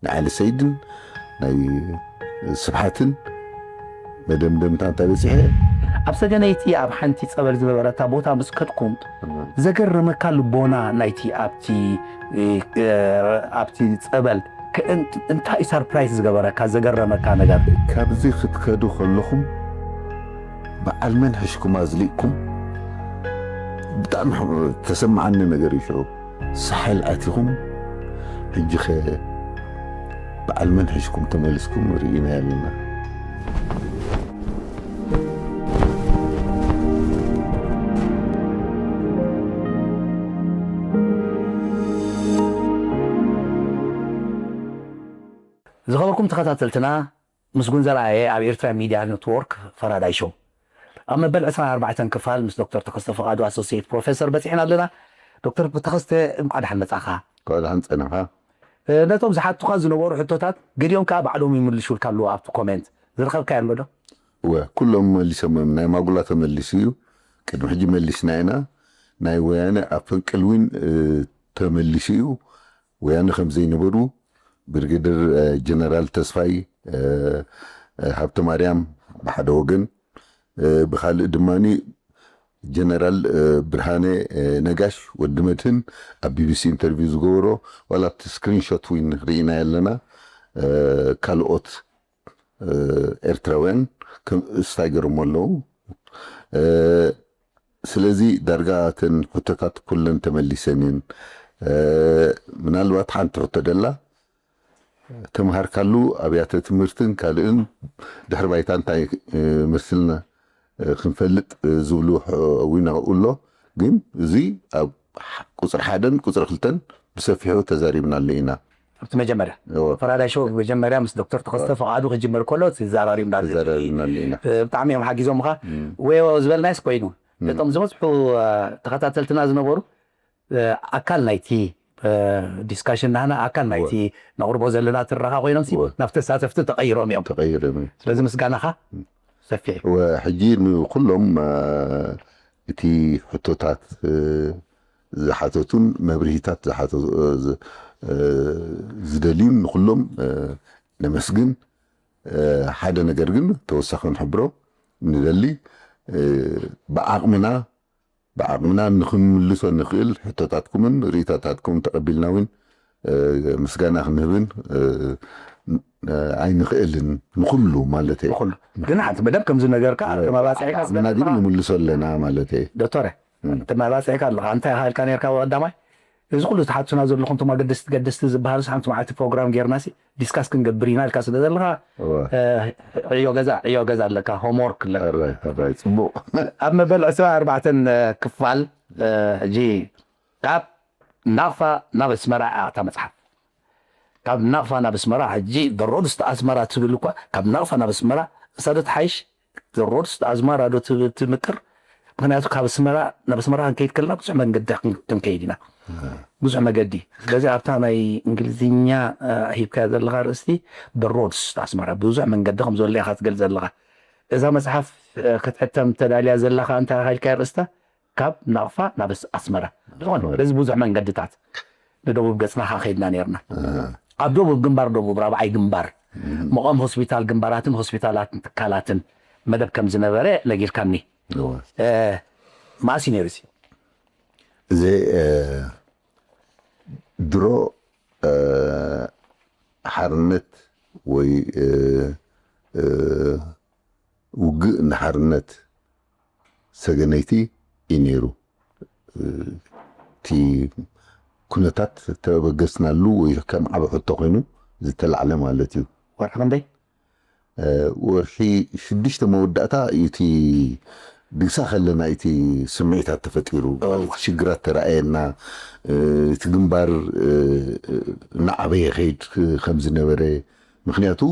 ናይ ዓሊ ሰይድን ናይ ስብሓትን መደምደምታ እንታይ በፂሐ? ኣብ ሰገነይቲ ኣብ ሓንቲ ጸበል ዝነበረታ ቦታ ምስ ከድኩም ዘገረመካ ልቦና ናይቲ ኣብቲ፣ እ፣ ኣብቲ ጸበል ከ-፣ እን-፣ እንታይ ሰርፕራይዝ ዝገበረካ፣ ዘገረመካ ነገር? ካብዚ ክትከዱ ከለኹም በዓል መን ሒዝኩም ኣዝሊእኩም? ብጣዕሚ ሕ-፣ ተሰማዓኒ ነገር እዩ ሽዑ። ሳሕል ኣቲኹም፣ ሕጂኸ በዓል መን ሒዝኩም ተመሊስኩም ርኢና ኣለና። ዝኸበርኩም ተኸታተልትና፣ ምስጉን ዘርኣየ ኣብ ኤርትራ ሚድያ ኔትወርክ ፈራዳይ ሾው ኣብ መበል ዕስራን ኣርባዕተን ክፋል ምስ ዶክተር ተኸስተ ፍቓዱ ኣሶሲየት ፕሮፌሰር በጺሕና ኣለና። ዶክተር ተኸስተ፣ እንቋዕ ደሓን መጻኻ። እንኳዕ ደሓን ጸናኻ። እ፣ ነቶም ዝሓቱኻ ዝነበሩ ሕቶታት ገሊኦም ከኣ ባዕሎም ይምልሹልካ ኣለዉ ኣብቲ ኮሜንት። ዝረኸብካዮ ኣሎ ዶ? እወ፣ ኩሎም መሊሶም እዮም። ናይ ማጉላ ተመሊሱ እዩ። ቅድሚ ሕጂ መሊስና ኢና። ናይ ወያነ ኣብ ፈንቅል እውን፣ እ፣ ተመሊሱ እዩ። ወያነ ከም ዘይነበሩ ብርጌደር፣ እ፣ ጀነራል ተስፋይ፣ እ፣ እ፣ ሃብተማርያም ብሓደ ወገን፣ እ፣ ብኻልእ ድማኒ ጀነራል፣ እ፣ ብርሃነ፣ እ፣ ነጋሽ ወዲ መድህን ኣብ ቢ ቢ ሲ ኢንተርቪው ዝገበሮ፣ ዋላ ኣብቲ ስክሪንሾት እውን ርኢና ኣለና። እ፣ ካልኦት፣ እ፣ ኤርትራውያን ከም ስታይ ገይሮሞ ኣለዉ። እ፣ ስለዚ ዳርጋ እተን ሕቶታት ኩለን ተመሊሰን እየን። እ፣ ምናልባት ሓንቲ ሕቶ ደላ፣ ተምሃርካሉ ኣብያተ ትምህርትን ካልእን ድሕሪ ባይታ እንታይ፣ እ፣ መስልና፣ እ፣ ክንፈልጥ፣ እ፣ ዝብሉ ሕ-፣ እውን ኣሎ። ግን እዚ ኣብ ሕ-፣ ቁጽሪ ሓደን ቁጽሪ ክልተን ብሰፊሑ ተዛሪብናሉ ኢና። ኣብቲ መጀመርያ፣ እወ። ፈራዳይ ሾው መጀመርያ ምስ ዶክተር ተኸስተ ፍቓዱ ክጅመር ከሎ ተዛራሪብናሉ። ተዛራሪብናሉ ኢና። እ፣ ብጣዕሚ እዮም ሓጊዞምኻ። እም። ወዮ ዝበልናዮስ ኮይኑ፣ እም። እቶም ዝበዝሑ፣ እ፣ ተኸታተልትና ዝነበሩ፣ እ፣ ኣካል ናይቲ፣ እ፣ ዲስካሽን ናህና፣ ኣካል ናይቲ እወ። ነቕርቦ ዘለና ትረኻ ኮይኖምሲ፣ እወ። ናብ ተሳተፍቲ ተቐይሮም እዮም። ተቐይሮም እዮም። ስለዚ ምስጋናኻ እም። ሰፊሕ እዩ። እወ፣ ሕጂ ንኹሎም፣ እ፣ እቲ ሕቶታት፣ እ፣ ዝሓተቱን መብርሂታት ዝሓተ-፣ እ፣ ዝ-፣ እ፣ ዝደልዩን ንኹሎም፣ እ፣ ነመስግን። እ፣ ሓደ ነገር ግን ተወሳኺ ክንሕብሮ ንደሊ፣ እ፣ ብዓቕምና፣ ብዓቕምና ንኽንምልሶ ንኽእል ሕቶታትኩምን ርእይቶታትኩምን ተቐቢልና እውን፣ እ፣ ምስጋና ክንህብን፣ እ፣ ን-፣ እ፣ ኣይንኽእልን። ንኹሉ ማለት እየ። ንኹሉ። ግን ሓንቲ መደብ ከም ዝነገርካ፣ እ፣ ተመባጺዕካ ዓቕምና ግን ዝበልካ ንምልሶ ኣለና ማለት እየ። ዶክተረ፣ እም። ተመባጺዕካ ኣለኻ። እንታይ ኢኻ ኢልካ ነርካ ቀዳማይ? እዚ ኩሉ ትሓቱና ዘለኹም እቶም ኣገደስቲ ገደስቲ ዝበሃሉ ሓንቲ መዓልቲ ፕሮግራም ጌርናሲ ዲስካስ ክንገብር ኢና ኢልካ ስለ ዘለኻ፣ እወ። እ፣ ዕዮ ገዛ፣ ዕዮ ገዛ ኣለካ፣ ሆምወርክ ኣለካ። ኣራይ፣ ኣራይ፣ ጽቡቕ። ኣብ መበል ዕስራን ኣርባዕተን ክፋል፣ እ፣ ሕጂ ካብ ናቕፋ ናብ ኣስመራ እያ እታ መጽሓፍ። ካብ ናቕፋ ናብ ኣስመራ፣ ሕጂ The Roads to ኣስመራ ትብል እኳ፣ ካብ ናቕፋ ናብ ኣስመራ፣ እሳ ዶ ትሓይሽ? The Roads to ኣስመራ ዶ ት-፣ ትምቅር? ምኽንያቱ ካብ ኣስመራ ናብ ኣስመራ ክንከይድ ከለና ብዙሕ መንገዲ ክን-፣ ክንከይድ ኢና። ኣሃ። ብዙሕ መገዲ። ስለዚ ኣብታ ናይ እንግሊዝኛ፣ እ፣ ሂብካዮ ዘለኻ ኣርእስቲ፣ The Roads to ኣስመራ፣ ብዙሕ መንገዲ ከም ዘሎ ኢኻ ትገልጽ ዘለኻ። እዛ መጽሓፍ፣ እ፣ ክትሕተም ተዳልያ ዘለኻ እንታይ ኢኻ ኢልካያ ኣርእስታ? ካብ ናቕፋ ናብ ኣስ-፣ ኣስመራ። ዝኾነ ኣስመራ። በዚ ብዙሕ መንገድታት ንደቡብ ገጽና ከይድና ነርና። ኣሃ። ኣብ ደቡብ ግንባር ደቡብ ራብዓይ ግንባር እም። መቐም ሆስፒታል ግንባራትን ሆስፒታላትን ትካላትን መደብ ከም ዝነበረ ነጊርካኒ። እወ። እ፣ መኣስ እዩ ነይሩ እዚ? እዚ፣ እ፣ ድሮ፣ እ፣ ሓርነት ወይ፣ እ፣ እ፣ ውግእ ንሓርነት ሰገነይቲ እዩ ነይሩ። እ፣ እቲ ኩነታት ተበገስናሉ ወይ ከም ዓቢ ሕቶ ኮይኑ ዝተላዕለ ማለት እዩ። ወርሒ ክንደይ? እ፣ ወርሒ ሽዱሽተ መወዳእታ እዩ እቲ ድግሳ ከለና እቲ ስምዒታት ተፈጢሩ። ኦ። ሽግራት ተረኣየና። እ፣ እቲ ግንባር፣ እ፣ እናዓበየ ይኸይድ ከም ዝነበረ። ምኽንያቱ፣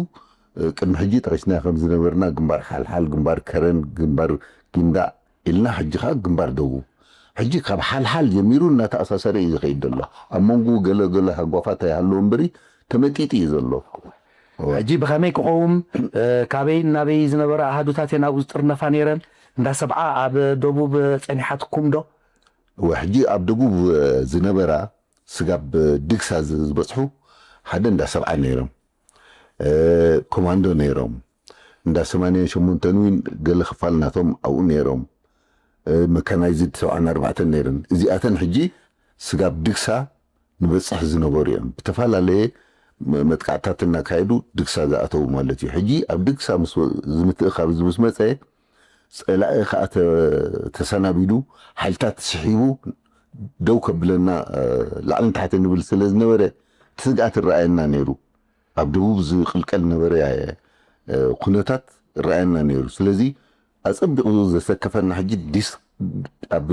እ፣ ቅድሚ ሕጂ ጠቒስና ከም ዝነበርና ግንባር ሓልሓል፣ ግንባር ከረን፣ ግንባር ጊንዳዕ ኢልና፣ ሕጂ ኸኣ ግንባር ደቡብ። ሕጂ ካብ ሓልሓል ጀሚሩ እናተኣሳሰረ እዩ ዝኸይድ ዘሎ። ኣብ መንጎ ገለ ገለ ሃጓፋት ኣይሃለዎ እምበሪ፣ ተመጢጡ እዩ ዘሎ። እወ። ሕጂ ብኸመይ ክኸውን፣ እ፣ ካበይን ናበይ ዝነበረ ኣሃዱታት እየን ኣብኡ ዝጥርነፋ ነይረን? እንዳ ሰብዓ ኣብ ደቡብ ጸኒሓትኩም ዶ? እወ፣ ሕጂ ኣብ ደቡብ ዝነበራ ስጋብ ድግሳ ዝ-፣ ዝበጽሑ ሓደ እንዳ ሰብዓ ነይሮም፣ ኮማንዶ ነይሮም፣ እንዳ ሰማንያን ሸሞንተን እውን ገለ ክፋል ናቶም ኣብኡ ነይሮም፣ መካናይዝድ ሰብዓን ኣርባዕተን ነይረን። እዚኣተን ሕጂ ስጋብ ድግሳ ንበፅሕ ዝነበሩ እዮም። ብተፈላለየ መጥቃዕታት እናካየዱ ድግሳ ዝኣተዉ ማለት እዩ። ሕጂ ኣብ ድግሳ ምስ ዝምትእኻብ እዚ ምስ መፀ፣ ፀላኢ ከዓ ተሰናቢዱ፣ ሓይልታት ስሒቡ ደው ከብለና ላዕልን ታሕትን ንብል ስለ ዝነበረ፣ እቲ ስግኣት ይረኣየና ነይሩ። ኣብ ደቡብ ዝቕልቀል ነበረ ኩነታት ይረኣየና ነይሩ። ስለዚ ኣፀቢቑ ዘሰከፈና ሕጂ ዲስ ኣብ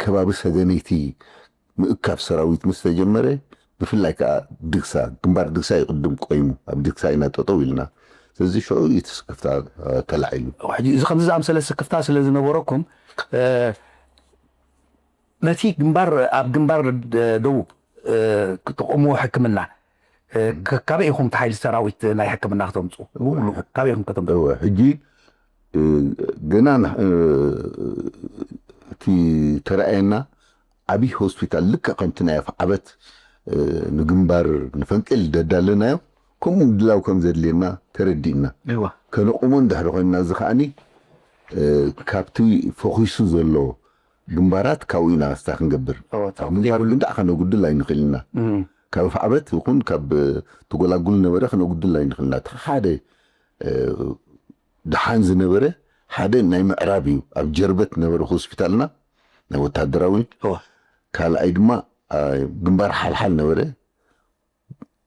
ከባቢ ሰገነይቲ ምእካብ ሰራዊት ምስ ተጀመረ፣ ብፍላይ ከዓ ድግሳ፣ ግንባር ድግሳ ይቕድም ቆይሙ፣ ኣብ ድግሳ ኢና ጠጠው ኢልና። ስለዚ ሽዑ እቲ ስክፍታ ተላዒሉ። ሕጂ እዚ ከምዚ ዝኣምሰለ ስክፍታ ስለ ዝነበረኩም፣ ነቲ ግንባር፣ ኣብ ግንባር ደቡብ ትቕምዎ ሕክምና፣ ካበይ ኢኹም እቲ ሓይሊ ሰራዊት ናይ ሕክምና ክተምፁ? ካበይ ኢኹም ከተምፁ? ሕጂ ገና እቲ ተረኣየና ዓብዪ ሆስፒታል፣ ልክዕ ከምቲ ናይ ኣፍዓበት ንግንባር ንፈንቅል ደዳለናዮ፣ ከምኡ ምድላው ከም ዘድልየና ተረዲእና። ከነቑሞ እንድሕሪ ኮይንና፣ እዚ ከዓኒ ካብቲ ፈኺሱ ዘሎ ግንባራት ካብኡ ኢና ስታ ክንገብር። ግንባር ግንዳዕ ከነጉድል ኣይንኽእል ኢና። ካብ ኣፍዓበት ይኹን ካብ ተጎላጉል ነበረ ከነጉድል ኣይንኽእል ኢና። እቲ ሓደ ደሓን ዝነበረ ሓደ ናይ ምዕራብ እዩ። ኣብ ጀርበት ነበረ ሆስፒታልና ናይ ወታደራዊ። ካልኣይ ድማ ግንባር ሓልሓል ነበረ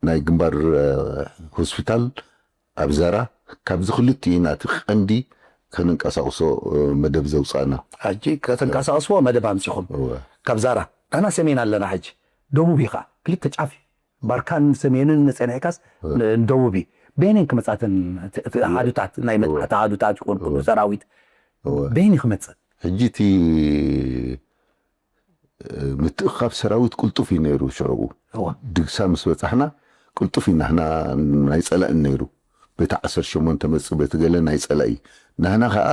ናይ ግንባር ሆስፒታል ኣብ ዛራ። ካብዚ ክልቲኡ ኢና እቲ ቀንዲ ከነንቀሳቕሶ መደብ ዘውፃእና። ሕጂ ከተንቀሳቕስዎ መደብ ኣምፂኹም ካብ ዛራ። ኣና ሰሜን ኣለና፣ ሕጂ ደቡብ እዩ ከዓ ክልተ ጫፍ እዩ። ባርካን ሰሜንን ነፀኒሕካስ ንደቡብ እዩ። በይነን ክመፃተን ኣሃዱታት ናይ መፅሓት ኣሃዱታት ይኹን ሰራዊት በይን ክመፅእ? ሕጂ እቲ ምትእኻብ ሰራዊት ቅልጡፍ እዩ ነይሩ። ሽዑ ድግሳ ምስ በፃሕና ቅልጡፍ እዩ ናህና ናይ ፀላእን ነይሩ። በቲ ዓሰርተ ሸሞንተ መፅእ በቲ ገለ ናይ ፀላኢ፣ ናህና ከዓ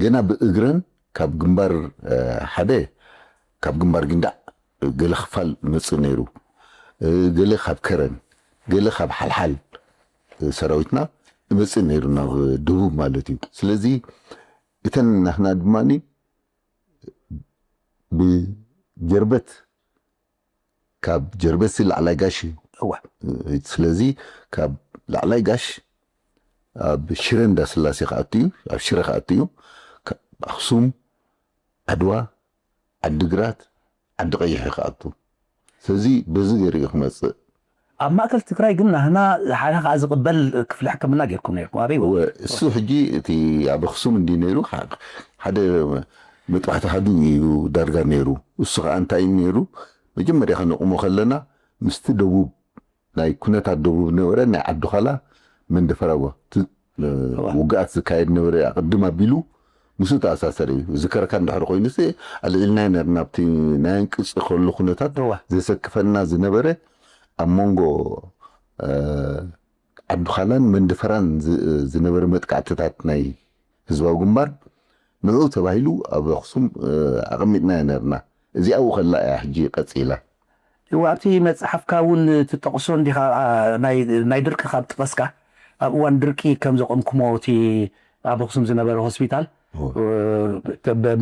ገና ብእግረን ካብ ግንባር ሓደ ካብ ግንባር ግንዳዕ ገለ ክፋል መፅእ ነይሩ፣ ገለ ካብ ከረን፣ ገለ ካብ ሓልሓል ሰራዊትና እመፅእ ነይሩ ናብ ደቡብ ማለት እዩ። ስለዚ እተን ናህና ድማ ብጀርበት፣ ካብ ጀርበት ሲ ላዕላይ ጋሽ እዩ። ስለዚ ካብ ላዕላይ ጋሽ ኣብ ሽረ እንዳስላሴ ክኣቱ እዩ፣ ኣብ ሽረ ክኣቱ እዩ። ኣክሱም፣ ዓድዋ፣ ዓዲግራት፣ ዓዲ ቀይሕ ክኣቱ። ስለዚ በዚ ገይሩ እዩ ክመፅእ። ኣብ ማእከል ትግራይ ግን ናህና ሓደ ከዓ ዝቕበል ክፍሊ ሕክምና ጌርኩም ነርኩም። ኣበይ? እሱ ሕጂ እቲ ኣብ ኣክሱም እንዲ ነይሩ ሓደ መጥባሕቲ ሃዱ እዩ ዳርጋ ነይሩ። እሱ ከዓ እንታይ እዩ ነይሩ? መጀመርያ ከነቑሞ ከለና ምስቲ ደቡብ ናይ ኩነታት ደቡብ ነበረ ናይ ዓዲ ኻላ መንደፈራዋ ውግኣት ዝካየድ ነበረ። ኣቕድም ኣቢሉ ምስኡ ተኣሳሰረ እዩ። ዝከረካ እንድሕር ኮይኑ ኣልዒልና ነርና ኣብቲ ናይ ኣንቅፂ ከሉ ኩነታት ዘሰክፈና ዝነበረ ኣብ መንጎ ዓዲ ኻላን መንደፈራን ዝነበረ መጥቃዕትታት ናይ ህዝባዊ ግንባር ንዕኡ ተባሂሉ ኣብ ኣክሱም ኣቐሚጥናዮ ነርና። እዚኣ ኣብኡ ከላ እያ ሕጂ ቀፂላ። እወ፣ ኣብቲ መፅሓፍካ እውን ትጠቕሶ እንዲኻ፣ ናይ ድርቂ ካብ ጠቐስካ፣ ኣብ እዋን ድርቂ ከም ዘቖምኩሞ እቲ ኣብ ኣኽሱም ዝነበረ ሆስፒታል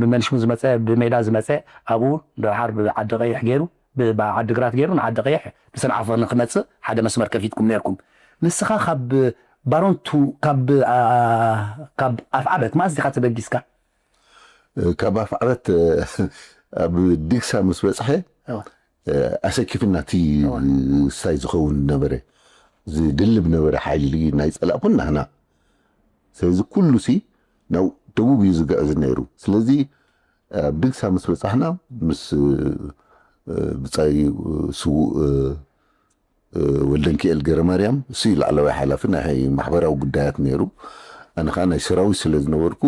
ብመንሽሙ ዝመፀ፣ ብሜዳ ዝመፀ፣ ኣብኡ ደሓር ብዓዲ ቀይሕ ገይሩ፣ ብዓዲ ግራት ገይሩ ንዓዲ ቀይሕ ብሰንዓፈ ንክመፅእ ሓደ መስመር ከፊትኩም ነርኩም። ንስኻ ካብ ባሮንቱ፣ ካብ ኣፍዓበት መዓስ ዲኻ ተበጊስካ? ካብ ኣፍዓበት ኣብ ዲግሳ ምስ በፅሐ ኣሰኪፍና እቲ ስታይ ዝኸውን ነበረ፣ ዝድልብ ነበረ ሓይሊ ናይ ፀላእ ኩን ናህና። ስለዚ ኩሉ ሲ ናብ ደቡብ እዩ ዝግዕዝ ነይሩ። ስለዚ ኣብ ዲግሳ ምስ በፃሕና ምስ ብፃይ ስዉእ ወልደንኪኤል ገረማርያም እሱ እዩ ላዕለዋይ ሓላፊ ናይ ማሕበራዊ ጉዳያት ነይሩ። ኣነ ከዓ ናይ ሰራዊት ስለ ዝነበርኩ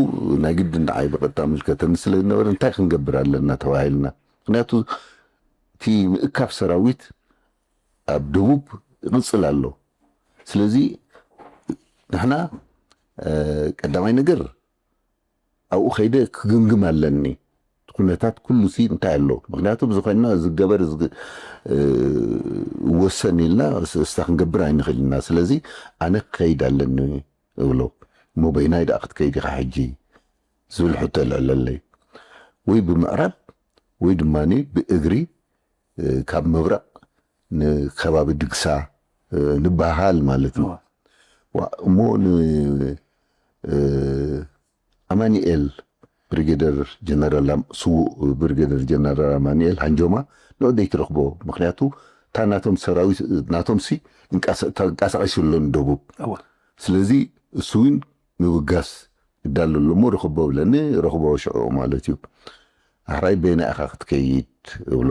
ናይ ግድን ንዓይ ብቐጥታ ምልከተኒ ስለ ዝነበረ እንታይ ክንገብር ኣለና ተባሂልና። ምክንያቱ እቲ ምእካብ ሰራዊት ኣብ ደቡብ ይቕፅል ኣሎ። ስለዚ ንሕና ቀዳማይ ነገር ኣብኡ ከይደ ክግምግም ኣለኒ። እቲ ኩነታት ኩሉ ሲ እንታይ ኣሎ? ምክንያቱ ብዝኮይንና ዝገበር ዝግ- እ፣ ወሰን ኢልና ስ- ስታ ክንገብር ኣይንኽእል ኢና። ስለዚ ኣነ ክኸይድ ኣለኒ እብሎ። እሞ በይናይ ደኣ ክትከይድ ኢኻ ሕጂ ዝብል ሕቶ የልዕለለይ። ወይ ብምዕራብ ወይ ድማ ብእግሪ እ፣ ካብ ምብራቕ ንከባቢ ድግሳ እ፣ ንበሃል ማለት እዩ። እሞ ን- እ፣ ኣማኒኤል ብሪጌደር ጀነራል ኣም- ስዉእ ብሪጌደር ጀነራል ኣማኒኤል ሃንጆማ ንዑ ዘይትረኽቦ። ምክንያቱ እታ ናቶም ሰራዊት ናቶም ሲ እንቃሰ- ተንቀሳቒሱ ኣሎ ንደቡብ። ስለዚ እሱ እውን ምብጋስ ይዳሎ ኣሎ እሞ ርኽቦ ብለኒ። ረኽቦ ሽዑ ማለት እዩ። ኣሕራይ በይና ኢኻ ክትከይድ እብሎ።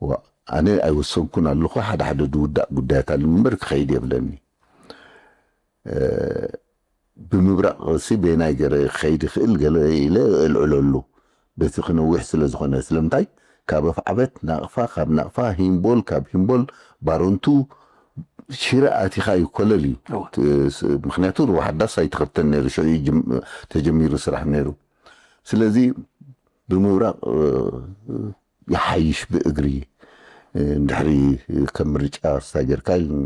ዋ፣ ኣነ ኣይወሰንኩን ኣለኹ፣ ሓደ ሓደ ዝውዳእ ጉዳያት ኣሎ እምበር ክኸይድ የብለኒ። እ፣ ብምብራቕ ሲ በየናይ ገረ ክኸይድ ይኽእል ገለ ኢለ እልዕለሉ። በቲ ክነዊሕ ስለ ዝኾነ ስለምንታይ ካብ ኣፍዓበት ናቕፋ፣ ካብ ናቕፋ ሂምቦል፣ ካብ ሂምቦል ባሮንቱ ሽረ ኣቲኻ እዩ ኮለል እዩ። እወ። ት- ስ- ምክንያቱ ሩባ ሓዳስ ኣይተኸፍተን ነይሩ ሽዑ እዩ ጅም- ተጀሚሩ ስራሕ ነይሩ። ስለዚ ብምብራቕ እ፣ ይሓይሽ ብእግሪ እ፣ እንድሕሪ ከም ምርጫ ስታ ጌርካ ኢሉኒ።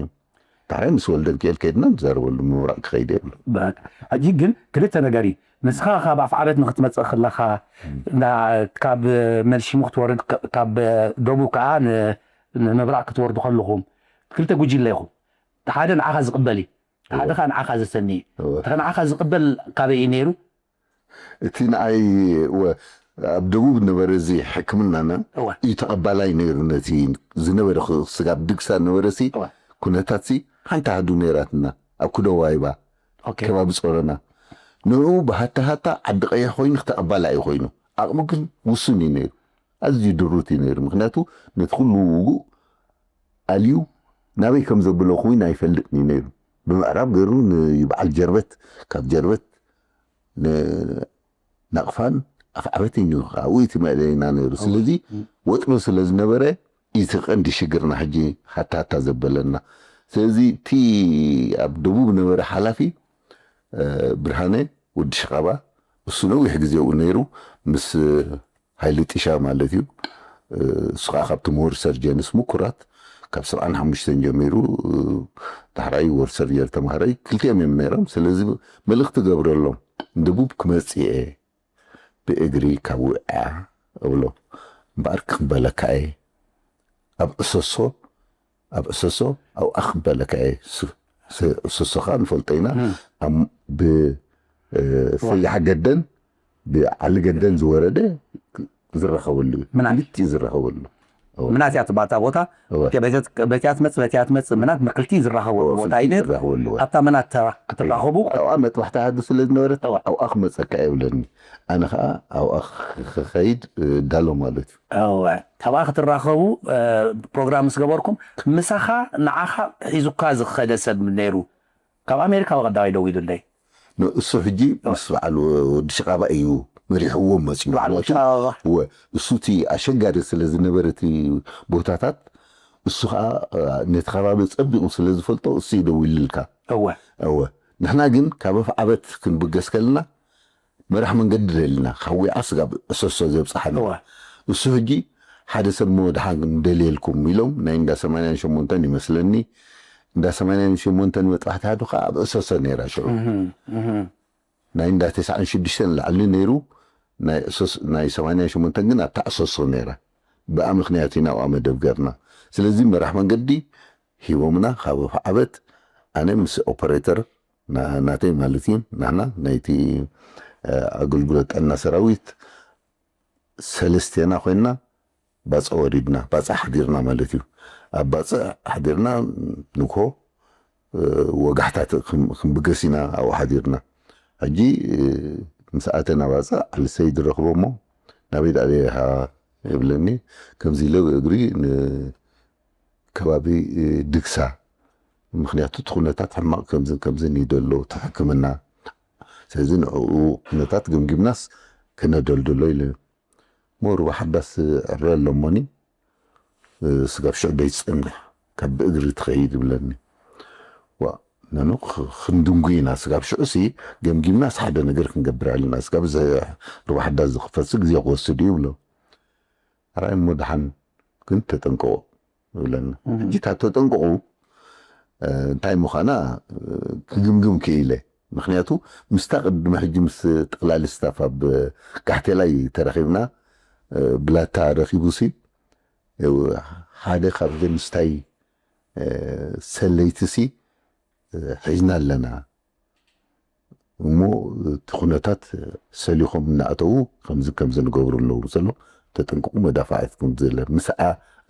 ዳሕራይ ምስ ወልደ ሚካኤል ከይድና ንዛረበሉ ምብራቕ ክኸይድ የብሉ። በቃ። ሕጂ ግን ክልተ ነገር እዩ። ንስኻ ካብ ኣፍዓበት ንክትመፅእ ከለኻ ና- ካብ መልሺሙ ክትወርድ ከ- ካብ ደቡብ ከዓ ን- ንምብራቕ ክትወርዱ ከለኹም ክልተ ጉጅለ ኢኹም። ሓደ ንዓኻ ዝቕበል እዩ፣ ሓደ ከዓ ንዓኻ ዘሰኒ እዩ። እወ። እቲ ንዓኻ ዝቕበል ካበይ እዩ ነይሩ? እቲ ንኣይ ወ- ኣብ ደቡብ ነበረ እዚ ሕክምናና እወ። እዩ ተቐባላይ ነይሩ። ነቲ ዝነበረ ክ- ስጋብ ድግሳ ነበረ ሲ እወ። ኩነታት ሲ ሓንቲ ሃዱ ነይራትና ኣብ ኩደዋይባ ኦኬ። ከባቢ ጾረና። ንኡ ብሃታ ሃታ ዓዲ ቀይሕ ኮይኑ ተቐባላይ እዩ ኮይኑ፣ ዓቕሙ ግን ውሱን እዩ ነይሩ። ኣዝዩ ድሩት እዩ ነይሩ። ምክንያቱ ነቲ ኩሉ ውጉእ ኣልዩ ናበይ ከም ዘብሎ ኮይኑ ኣይፈልጥን እዩ ነይሩ። ብምዕራብ ገይሩ ንበዓል ጀርበት፣ ካብ ጀርበት ን- ናቕፋን ኣፍዓበትን እዩ ኣብኡ እቲ መእለይና ነይሩ። ስለዚ ወጥሮ ስለ ዝነበረ እቲ ቀንዲ ሽግርና ሕጂ ሃታሃታ ዘበለና። ስለዚ እቲ ኣብ ደቡብ ነበረ ሓላፊ እ፣ ብርሃነ ወዲ ሽቓባ እሱ ነዊሕ ግዜኡ ነይሩ ምስ ሃይለ ጢሻ ማለት እዩ። እ፣ እሱ ከዓ ካብቲ ምሁር ሰርጀንስ ምኩራት ካብ ሰብዓን ሓሙሽተን ጀሚሩ እ፣ ዳሕራይ ወር ሰርጀር ተምሃራይ ክልቲኦም እዮም ነይሮም። ስለዚ መልእኽቲ ገብረሎም ንደቡብ ክመጽእ እየ ብእግሪ ካብ ውዕያ እብሎ እምበኣር ክቕበለካ እየ ኣብ እሰሶ ኣብ እሰሶ ኣብኣ ክበለካ እየ። ስ- ስ- እሰሶ ከዓ ንፈልጦ ኢና። ኣብ- ብ- እ፣ ሰያሕ ገደን ብዓሊ ገደን ዝወረደ ዝራኸበሉ እዩ። ምናት? ክልቲኡ ዝራኸበሉ። እወ። ምናት እያ ትባታ ቦታ። እወ። በቲያ ትመፅእ በቲያ ትመፅእ ምናት ምክልቲ ዝራኸበሉ እወ፣ ቦታ ክልቲኡ ይነት ዝራኸበሉ እወ። ኣብታ ምናት ተራ ክትራኸቡ ኣብኣ መጥባሕቲ ሃዱ ስለ ዝነበረት እወ። ኣብኣ ክመፀካ የብለኒ። ኣነ ከዓ ኣብኣ ክኸይድ እ፣ ዳሎ ማለት እዩ። እወ። ካብኣ ክትራኸቡ እ፣ ፕሮግራም ምስ ገበርኩም ምሳኻ ንዓኻ ሒዙካ ዝኸደ ሰብ ነይሩ? ካብ ኣሜሪካ ብቐዳማይ ደዊሉለይ። ን- እሱ ሕጂ ምስ በዓል ወዲ ሽቓባ እዩ መሪሕዎም መፅዩ። በዓል ወዲ ሽቓባ። እወ፣ እሱ እቲ ኣሸጋሪ ስለ ዝነበረ እቲ ቦታታት እሱ ከዓ እ፣ ነቲ ከባቢ ፀቢቑ ስለ ዝፈልጦ እሱ ይደውልልካ። እወ። እወ፣ ንሕና ግን ካብ ኣፍዓበት ክንብገስ ከለና መራሕ መንገዲ ደልና ካብ ዊዓ ስጋብ እሰሶ ዘብፅሓና። እወ። እሱ ሕጂ ሓደ ሰብ ሞ ድሓን ደልየልኩም ኢሎም ናይ እንዳ ሰማንያን ሸሞንተን ይመስለኒ እንዳ ሰማንያን ሸሞንተን መጥባሕቲ ሃዱ ከዓ ኣብ እሰሶ ነይራ ሽዑ ናይ እንዳ ተስዓን ሽዱሽተን ላዕሊ ነይሩ። ናይ እሰስ- ናይ ሰማንያን ሸሞንተን ግን ኣብታ እሰሶ ነይራ። ብኣ ምክንያት ኢና ኣብኣ መደብ ገርና። ስለዚ መራሕ መንገዲ ሂቦምና ካብ ኣፍዓበት ኣነ ምስ ኦፐሬተር ና- ናተይ ማለት እዩ ናና ናይቲ እ፣ ኣገልግሎት ጥዕና ሰራዊት ሰለስቴና ኮይንና ባፅዕ ወሪድና ባፅዕ ሓዲርና ማለት እዩ። ኣብ ባፅዕ ሓዲርና ንግሆ እ፣ ወጋሕታ ት- ክም- ክንብገስ ኢና ኣብኡ ሓዲርና። ሕጂ እ፣ ምስ ኣተና ባፅዕ ዓሊ ሰይድ ረኽቦ እሞ ናበይ ደኣ ደይኻ ይብለኒ። ከምዚ ኢለ ብእግሪ ን- ከባቢ እ፣ ድግሳ ምክንያቱ እቲ ኩነታት ሕማቕ ከምዝን ከምዝን እዩ ዘሎ እቲ ሕክምና። ስለዚ ንዕኡ ኩነታት ገምጊምናስ ክነደልድሎ ኢለ ሞሩባ ሓዳስ ዕረ ኣሎ እሞኒ እ፣ ስጋብ ሽዑ ደይትፀንሕ ካብ ብእግሪ ትኸይድ ይብለኒ። ዋ ነኑ ኽ- ክንድንጉ ኢና። ስጋብ ሽዑሲ ገምጊምናስ ሓደ ነገር ክንገብር ኣለና። ስጋብ እዚ ሩባ ሓዳስ ዝኽፈትሲ ግዜ ክወስድ እዩ ይብሎ። ኣራይ እሞ ደሓን ግን ተጠንቀቑ ይብለና። ሕጂ እታ ተጠንቀቑ እንታይ ምዃና ክግምግም ክኢለ። ምክንያቱ ምስታ ቅድሚ ሕጂ ምስ ጠቕላሊ ስታፍ ኣብ ጋሕቴላይ ተረኺብና፣ ብላታ ረኺቡሲ ሓደ ካብ ገንስታይ ሰለይትሲ ሒዝና ኣለና እሞ እቲ ኩነታት ሰሊኾም እናእተዉ ከምዚ ከምዚ ንገብሩ ኣለዉ ዘሎ። ተጠንቀቑ፣ መዳፋዕትኩም ዝለ ምስ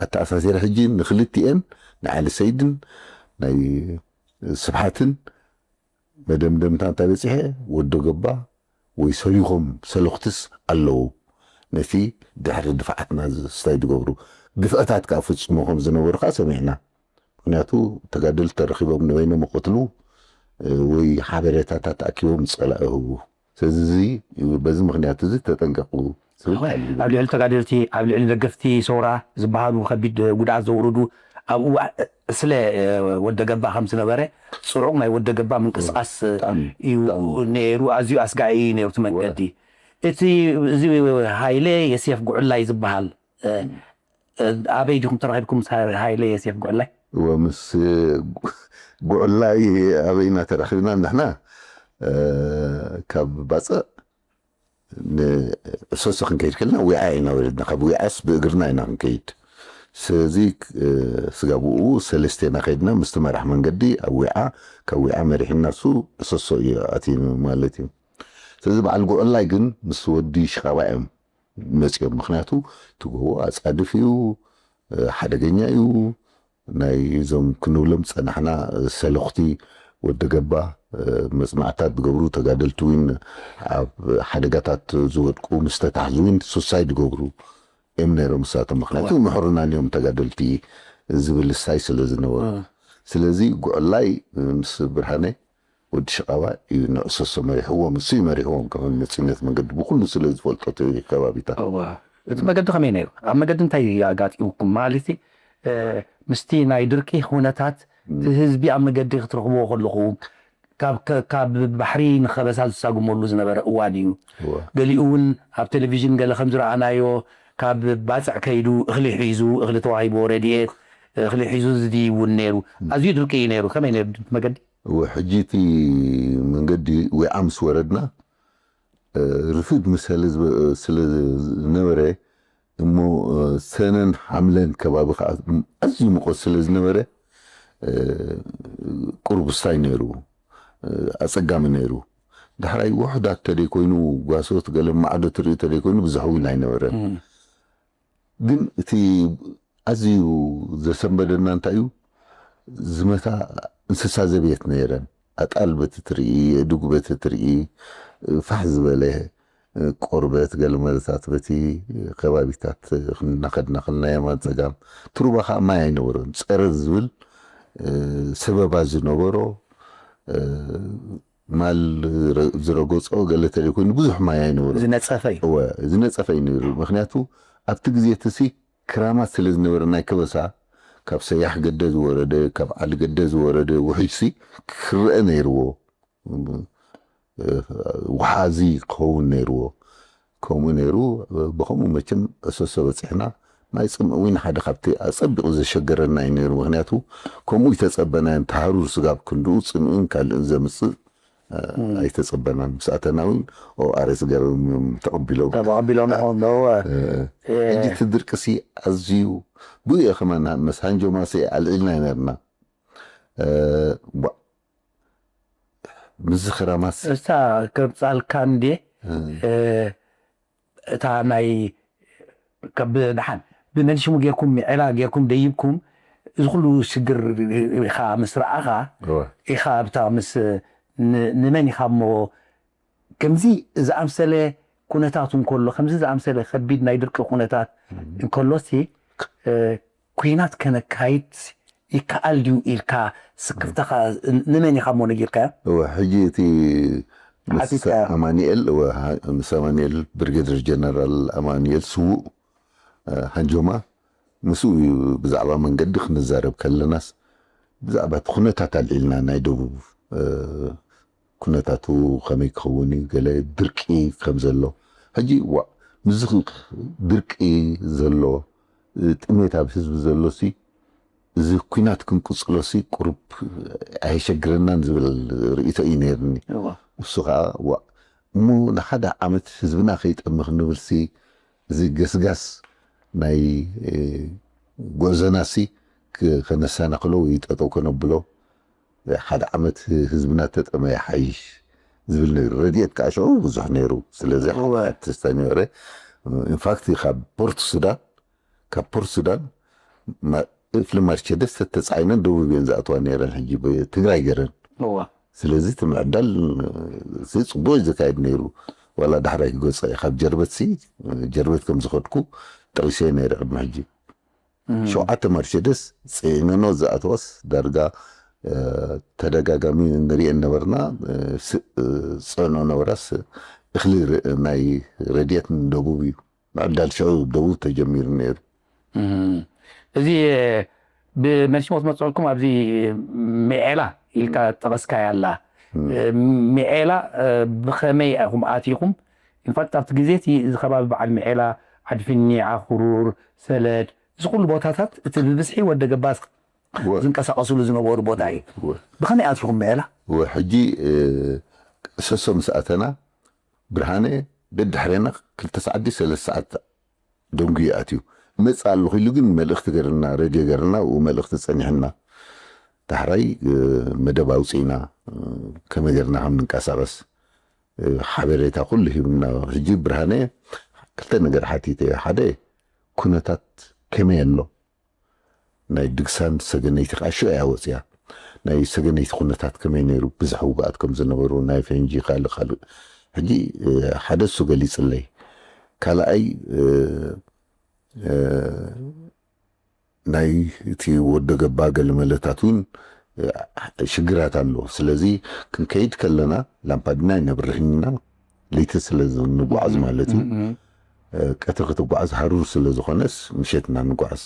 ኣተኣሳሲረ ሕጂ ንክልቲኤን ንዓሊ ሰይድን ናይ ስብሓትን መደምደምታ እንታይ በፂሐ? ወዶ ገባ ወይ ሰሊኾም ሰለኽትስ ኣለዉ ነቲ ድሕሪ ድፍዓትና ስታይ ዝገብሩ ግፍዕታት ከዓ ፍፅሙ ከም ዝነበሩ ከዓ ሰሚዕና። ምክንያቱ ተጋደልቲ ተረኺቦም ንበይኖም ይቐትሉ ወይ ሓበሬታታት ኣኪቦም ዝፀላኢ ይህቡ። ስለዚ በዚ ምክንያት እዚ ተጠንቀቁ። ኣብ ልዕሊ ተጋደልቲ ኣብ ልዕሊ ደገፍቲ ሰውራ ዝበሃሉ ከቢድ ጉድኣት ዘውርዱ ኣብኡ ስለ ወደገባ ከም ዝነበረ ፅዑቕ ናይ ወደገባ ምንቅስቃስ እዩ ነይሩ። ኣዝዩ ኣስጋኢ እዩ ነይሩ እቲ መንገዲ። እቲ እዚ ሃይለ የሴፍ ጉዕላይ ዝበሃል ኣበይ ዲኹም ተራኺብኩም ምስ ሃይለ የሴፍ ጉዕላይ? እወ ምስ ጉዕላይ ኣበይና ተራኺብና ንሕና ካብ ባፅዕ ንእሰሶ ክንከይድ ከለና ዊዓ ኢና ወረድና። ካብ ዊዓስ ብእግርና ኢና ክንከይድ። ስለዚ ስጋብ ብኡ ሰለስቴና ከይድና ምስቲ መራሕ መንገዲ ኣብ ዊዓ፣ ካብ ዊዓ መሪሕና እሱ እሰሶ እዩ ኣትዩ ማለት እዩ። ስለዚ በዓል ጉዕላይ ግን ምስ ወዲ ሽቃባ እዮም መፂኦም። ምክንያቱ እቲ ጎቦ ኣፃድፍ እዩ፣ ሓደገኛ እዩ። ናይ እዞም ክንብሎም ዝፀናሕና ሰለኽቲ ወደገባ መፅናዕታት ዝገብሩ ተጋደልቲ እውን ኣብ ሓደጋታት ዝወድቁ ምስ ተታሕዙ እውን ሱሳይ ዝገብሩ እዮም ነይሮም። ንሳቶም ምክንያቱ ምሕሩናን እዮም ተጋደልቲ ዝብል እሳይ ስለ ዝነበሩ፣ ስለዚ ጉዕላይ ምስ ብርሃነ ወዲ ሽቃባ እዩ ንዕሰሶ መሪሕዎም፣ እሱ እዩ መሪሕዎም። ከም መፅነት መንገዲ ብኩሉ ስለ ዝፈልጦ እቲ ከባቢታት። እቲ መገዲ ከመይ ነይሩ? ኣብ መገዲ እንታይ ኣጋጢሙኩም? ማለት ምስቲ ናይ ድርቂ ኩነታት ህዝቢ ኣብ መገዲ ክትረኽብዎ ከለኹም ካብ ባሕሪ ንኸበሳ ዝሳጉመሉ ዝነበረ እዋን እዩ። ገሊኡ እውን ኣብ ቴሌቪዥን ገለ ከም ዝረኣናዮ ካብ ባፅዕ ከይዱ እኽሊ ሒዙ እኽሊ ተዋሂቦ ረድኤት እኽሊ ሒዙ ዝድይብ እውን ነይሩ። ኣዝዩ ድርቂ እዩ ነይሩ። ከመይ ነይሩ መገዲ? እወ፣ ሕጂ እቲ መንገዲ ዊዓ ምስ ወረድና ርፍድ ምስ ስለ ዝነበረ እሞ ሰነን ሓምለን ከባቢ ከዓ ኣዝዩ ሙቐት ስለ ዝነበረ ቁሩብ ስታይ ነይሩ፣ ኣፀጋሚ ነይሩ። ዳሕራይ ውሑዳት ተደይኮይኑ ጓሶት ገለ ማዕዶ ትርኢ ተደይኮይኑ ብዙሕ እውን ኣይነበረን። ግን እቲ ኣዝዩ ዘሰንበደና እንታይ እዩ? ዝመታ እንስሳ ዘቤት ነይረን። ኣጣል በቲ ትርኢ፣ የድጉ በቲ ትርኢ፣ ፋሕ ዝበለ ቆርበት፣ ገለመለታት በቲ ከባቢታት እናኸድና ከለና የማን ፀጋም። ትሩባ ከዓ ማይ ኣይነበሮን። ፀረር ዝብል ሰበባ ዝነበሮ ማል ዝረገፆ ገለ ተለይኮይኑ ብዙሕ ማይ ኣይነበሮን። ዝነፀፈ እዩ። እወ፣ ዝነፀፈ እዩ ነይሩ። ምክንያቱ ኣብቲ ግዜ እቲ ሲ ክራማት ስለ ዝነበረ ናይ ከበሳ ካብ ሰያሕ ገደ ዝወረደ ካብ ዓሊ ገደ ዝወረደ ውሕጅሲ ክረአ ነይርዎ። ውሓዚ ክኸውን ነይርዎ። ከምኡ ነይሩ። ብኸምኡ መቸም እሰሶ በፂሕና። ማይ ፅምእ እውን ሓደ ካብቲ ኣፀቢቑ ዘሸገረና እዩ ነይሩ። ምክንያቱ ከምኡ ይተፀበናዮ ተሃሩር ስጋብ ክንድኡ ፅምእን ካልእን ዘምፅእ ኣይተፀበናን። ምስ ኣተና እውን ኦኣርኤስ ገይሮም እዮም ተቐቢሎም። ተቐቢሎም እዮም። እወ። ሕጂ እቲ ድርቅሲ ኣዝዩ ብኡ እየ ከማን ምስ ሃንጆማሲ ኣልዒልና ነርና። ምስዚ ክራማሲ እሳ ከምፃልካ እንዴ እታ ናይ ብድሓን ብመንሽሙ ጌርኩም ዒላ ጌርኩም ደይብኩም እዚ ኩሉ ሽግር ኢኻ ምስ ረኣኻ ኢኻ ኣብታ ምስ ንመን ኢኻ እሞ ከምዚ ዝኣምሰለ ኩነታት እንከሎ ከምዚ ዝኣምሰለ ከቢድ ናይ ድርቂ ኩነታት እንከሎሲ ኩናት ከነካይድ ይከኣል ድዩ ኢልካ ስክፍታኻ ንመን ኢኻ እሞ ነጊርካዮ? እወ ሕጂ እቲ ምስ ኣማኒኤል እወ ምስ ኣማኒኤል ብርጌደር ጀነራል ኣማኒኤል ስዉእ ሃንጆማ ምስኡ እዩ ብዛዕባ መንገዲ ክንዛረብ ከለናስ ብዛዕባ እቲ ኩነታት ኣልዒልና ናይ ደቡብ ኩነታቱ ከመይ ክኸውን እዩ፣ ገለ ድርቂ ከም ዘሎ። ሕጂ ዋ ምስዚ ድርቂ ዘሎ፣ ጥሜት ኣብ ህዝቢ ዘሎሲ፣ እዚ ኲናት ክንቅጽሎሲ ቁሩብ ኣየሸግረናን ዝብል ርእይቶ እዩ ነይርኒ። እሱ ከዓ ዋ እሞ ንሓደ ዓመት ህዝብና ከይጠምኽ ንብልሲ፣ እዚ ገስጋስ ናይ ጉዕዞናሲ ከነሰናኽሎ ወይ ጠጠው ከነብሎ፣ ሓደ ዓመት ህዝብና ተጠመ ይሓይሽ ዝብል ነይሩ። ረድኤት ከዓ ሽዑ ብዙሕ ነይሩ። ስለዚ ተስታ ነበረ። ኢንፋክት ካብ ፖርት ሱዳን ካብ ፖርት ሱዳን ፍሊ ማርቸደስ ተተፃዒነን ደቡብ እየን ዝኣትዋ ነይረን። ሕጂ ትግራይ ገረን። ስለዚ እቲ ምዕዳል ጽቡቅ እዩ ዝካየድ ነይሩ። ዋላ ዳሕራይ ክገጸ ካብ ጀርበት ሲ ጀርበት ከም ዝኸድኩ ጠቂሰ ነይረ ቅድሚ ሕጂ። ሸውዓተ ማርቸደስ ጽዒነኖ ዝኣተወስ ዳርጋ ተደጋጋሚ ንሪኤን ነበርና። ዝጸዕኖ ነበራስ እኽሊ ናይ ረድኤት ንደቡብ እዩ። ምዕዳል ሽዑ ደቡብ ተጀሚሩ ነይሩ። እዚ ብመልሲሞት መፅዕኩም ኣብዚ ሚዔላ ኢልካ ጠቐስካያ ኣላ። ሚዔላ ብኸመይ ኢኹም ኣቲኹም? ኢንፋክት ኣብቲ ግዜ እቲ እዚ ከባቢ በዓል ሚዔላ፣ ዓድፍኒ፣ ዓኹሩር፣ ሰለድ፣ እዚ ኩሉ ቦታታት እቲ ብብዝሒ ወደ ገባ ዝንቀሳቐስሉ ዝነበሩ ቦታ እዩ። ብኸመይ ኣቲኹም ሚዔላ? ሕጂ ሰሶ ምስ ኣተና ብርሃነ ደድሕሬና ክልተ ሰዓት ድዩ ሰለስተ ሰዓት ደንጉዩ ኣትዩ። እመጽእ ኣለኹ ኢሉ ግን መልእኽቲ ገርና፣ ሬድዮ ገርና፣ ኣብኡ መልእኽቲ ጸኒሕና። ዳሕራይ መደብ ኣውጺእና፣ ከመይ ገርና ከም ንንቀሳቐስ ሓበሬታ ኩሉ ሂብና። ሕጂ ብርሃነ ክልተ ነገር ሓቲተ። ሓደ ኩነታት ከመይ ኣሎ? ናይ ድግሳን ሰገነይቲ ከዓ ሽዑ እያ ወፂያ። ናይ ሰገነይቲ ኩነታት ከመይ ነይሩ፣ ብዙሕ ውግኣት ከም ዝነበሩ፣ ናይ ፈንጂ ካልእ ካልእ። ሕጂ ሓደ እሱ ገሊፅለይ። ካልኣይ ናይ እቲ ወደ ገባ ገለመለታት እውን ሽግራት ኣሎ። ስለዚ ክንከይድ ከለና ላምፓዲና ይነብርህና ለይቲ ስለ ንጓዓዝ ማለት እዩ። ቀትሪ ክትጓዓዝ ሃሩር ስለ ዝኾነስ ምሸትና ንጓዓዝ።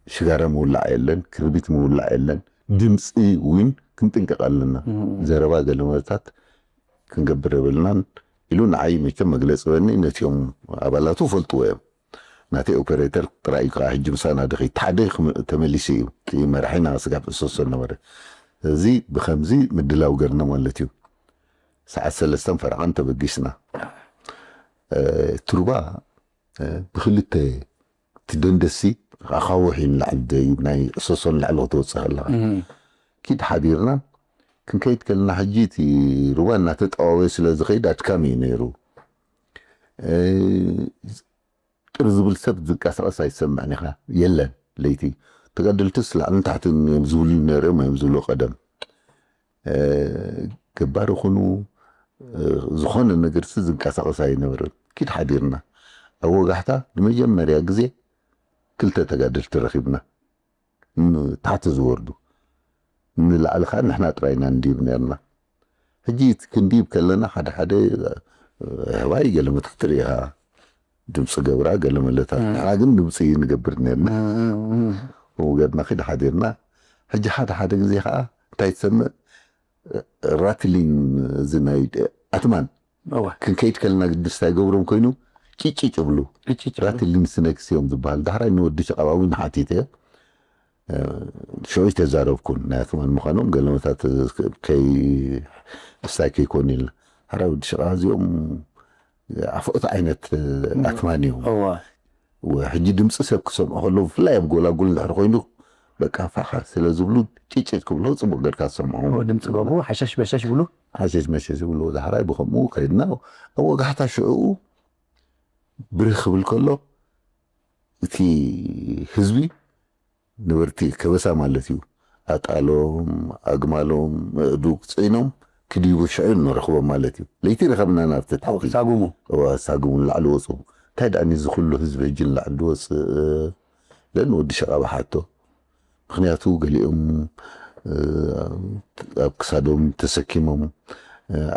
ሽጋራ ምውላዕ የለን፣ ክርቢት ምውላዕ የለን። ድምፂ እውን ክንጥንቀቕ ኣለና። ዘረባ ገለመለታት ክንገብር የብልናን ኢሉ ንዓይ መቸም መግለፂ በኒ ነቲኦም ኣባላቱ ፈልጥዎ እዮም። ናተይ ኦፐሬተር ጥራይ እዩ ከዓ ሕጂ ምሳና ድኸይድ ሓደ ተመሊሱ እዩ። እቲ መራሒና ስጋብ እሰሶ ነበረ። እዚ ብከምዚ ምድላው ገርና ማለት እዩ። ሰዓት ሰለስተን ፈረቓን ተበጊስና። ቱርባ ብክልተ እቲ ደንደሲ ኣኻውሕ እዩ ንላዕሊ ናይ እሰሶ ንላዕሊ ክትወፅእ ከለካ ኪድ ሓዲርና ክንከይድ ከለና ሕጂ እቲ ሩባ እናተጠዋወየ ስለ ዝኸይድ ኣድካሚ እዩ ነይሩ። ጥር ዝብል ሰብ ዝንቀሳቐስ ኣይትሰምዕን ኢኻ። የለን ለይቲ ተጋደልትስ ላዕልን ታሕትን እዮም ዝብሉ ነይሮም እዮም ዝብሉ ቀደም። ገባር ይኹኑ ዝኾነ ነገርሲ ዝንቀሳቐስ ኣይነበረን። ኪድ ሓዲርና ኣብ ወጋሕታ ንመጀመርያ ግዜ ክልተ ተጋደልቲ ረኺብና። ታሕቲ ዝወርዱ ንላዕሊ ከዓ ንሕና ጥራይና ንዲብ ነርና። ሕጂ ክንዲብ ከለና ሓደ ሓደ ኣህባይ ገለ መታትር ኢኻ ድምፂ ገብራ ገለ መለታት ንሕና ግን ድምፂ ንገብር ነርና። ወገድና ኪድ ሓዲርና። ሕጂ ሓደ ሓደ ግዜ ከዓ እንታይ ትሰምዕ ራትሊን እዚ ናይ ኣትማን ክንከይድ ከለና ግድስታ ይገብሮም ኮይኑ ጭጭጭ ብሉ። ራትሊን ስነክስ እዮም ዝበሃል። ዳሕራይ ንወዲ ሸቃባዊ ንሓቲተ ሽዑ ተዛረብኩን ናይ ኣትማን ምዃኖም ገለመታት ከይ እስታይ ከይኮኑ ኢልና ሓራ ወዲ ሸቃ እዚኦም ኣፍኦት ዓይነት ኣትማን እዮም። ሕጂ ድምፂ ሰብ ክሰምዖ ከለዉ ብፍላይ ኣብ ጎላጉል እንድሕር ኮይኑ በቃ ፋኻ ስለ ዝብሉ ጭጭጭ ክብሎ ፅቡቅ ገርካ ዝሰምዖ ድምፂ ገብሩ ሓሸሽ በሸሽ ብሉ ሓሸሽ መሸሽ ዝብሉ ዳሕራይ ብከምኡ ከይድና ኣብ ወጋሕታ ሽዑ ብርህ ክብል ከሎ እቲ ህዝቢ ነበርቲ ከበሳ ማለት እዩ ኣጣሎም ኣግማሎም ኣእዱግ ፅዒኖም ክድይቡ ሽዑ ንረኽቦም ማለት እዩ። ለይቲ ረኸብና ናብቲ ታሕቲ ሳጉሙ ሳጉሙ ንላዕሊ ወፁ። እንታይ ደኣ እዚ ኩሉ ህዝቢ ሕጂ ንላዕሊ ዝወፅእ ለን ወዲ ሸቓ ብሓቶ ምክንያቱ ገሊኦም ኣብ ክሳዶም ተሰኪሞም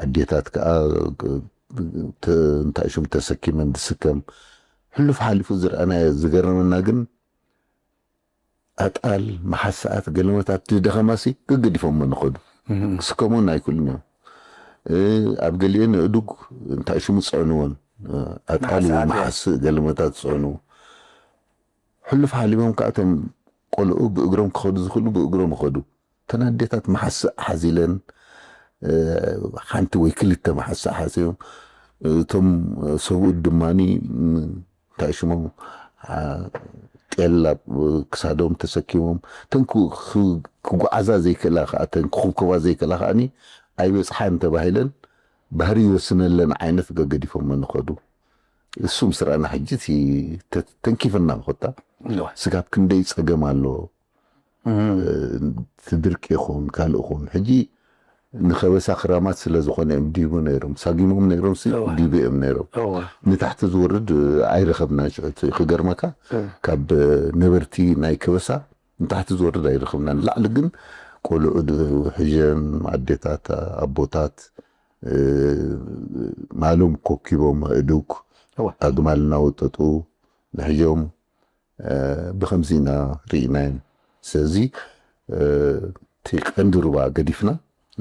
ኣዴታት ከዓ እንታይ ሽም ተሰኪመን ዝስከም ሕሉፍ ሓሊፉ ዝረኣናዮ ዝገረመና ግን ኣጣል፣ መሓስኣት፣ ገለመታት ድደኸማሲ ገገዲፎሞ ንኸዱ። ክስከሙን ኣይክእሉን እዮም። ኣብ ገሊአን እዱግ እንታይ ሽሙ ዝፅዕንዎን ኣጣል፣ መሓስኣት፣ መሓስእ፣ ገለመታት ዝፅዕኑ። ሕሉፍ ሓሊቦም ከዓ እቶም ቆልዑ ብእግሮም ክኸዱ ዝኽእሉ ብእግሮም ይኸዱ። እተን ኣዴታት መሓስእ ሓዚለን፣ ሓንቲ ወይ ክልተ መሓስእ ሓዚሎም፣ እቶም ሰብኡት ድማኒ እንታይ ሽሞም፣ ጤል ኣብ ክሳዶም ተሰኪሞም፣ እተን ክጓዓዛ ዘይክእላ ከዓ፣ እተን ክኹብከባ ዘይክእላ ከዓኒ ኣይበፅሓን ተባሂለን፣ ባህሪ ይወስነለን ዓይነት ገገዲፎም ንኸዱ። እሱ ምስ ረኣና ሕጂ ተንኪፍና ንኸታ። ስጋብ ክንደይ ፀገም ኣሎ። እቲ ድርቂ ይኹን ካልእ ይኹን ሕጂ ንከበሳ ክራማት ስለ ዝኾነ እዮም ዲቡ ነይሮም፣ ሳጊሞም ነይሮም ሲ ዲቡ እዮም ነይሮም። ንታሕቲ ዝወርድ ኣይረኸብናን። ሽዑ እቲ ክገርመካ ካብ ነበርቲ ናይ ከበሳ ንታሕቲ ዝወርድ ኣይረኸብናን። ላዕሊ ግን ቆልዑ ሕጀን ኣዴታት ኣቦታት ማሎም ኮኪቦም እዱግ ኣግማል እናወጠጡ ንሕጆም ብኸምዚ ኢና ርኢናዮም። ስለዚ እቲ ቀንዲ ሩባ ገዲፍና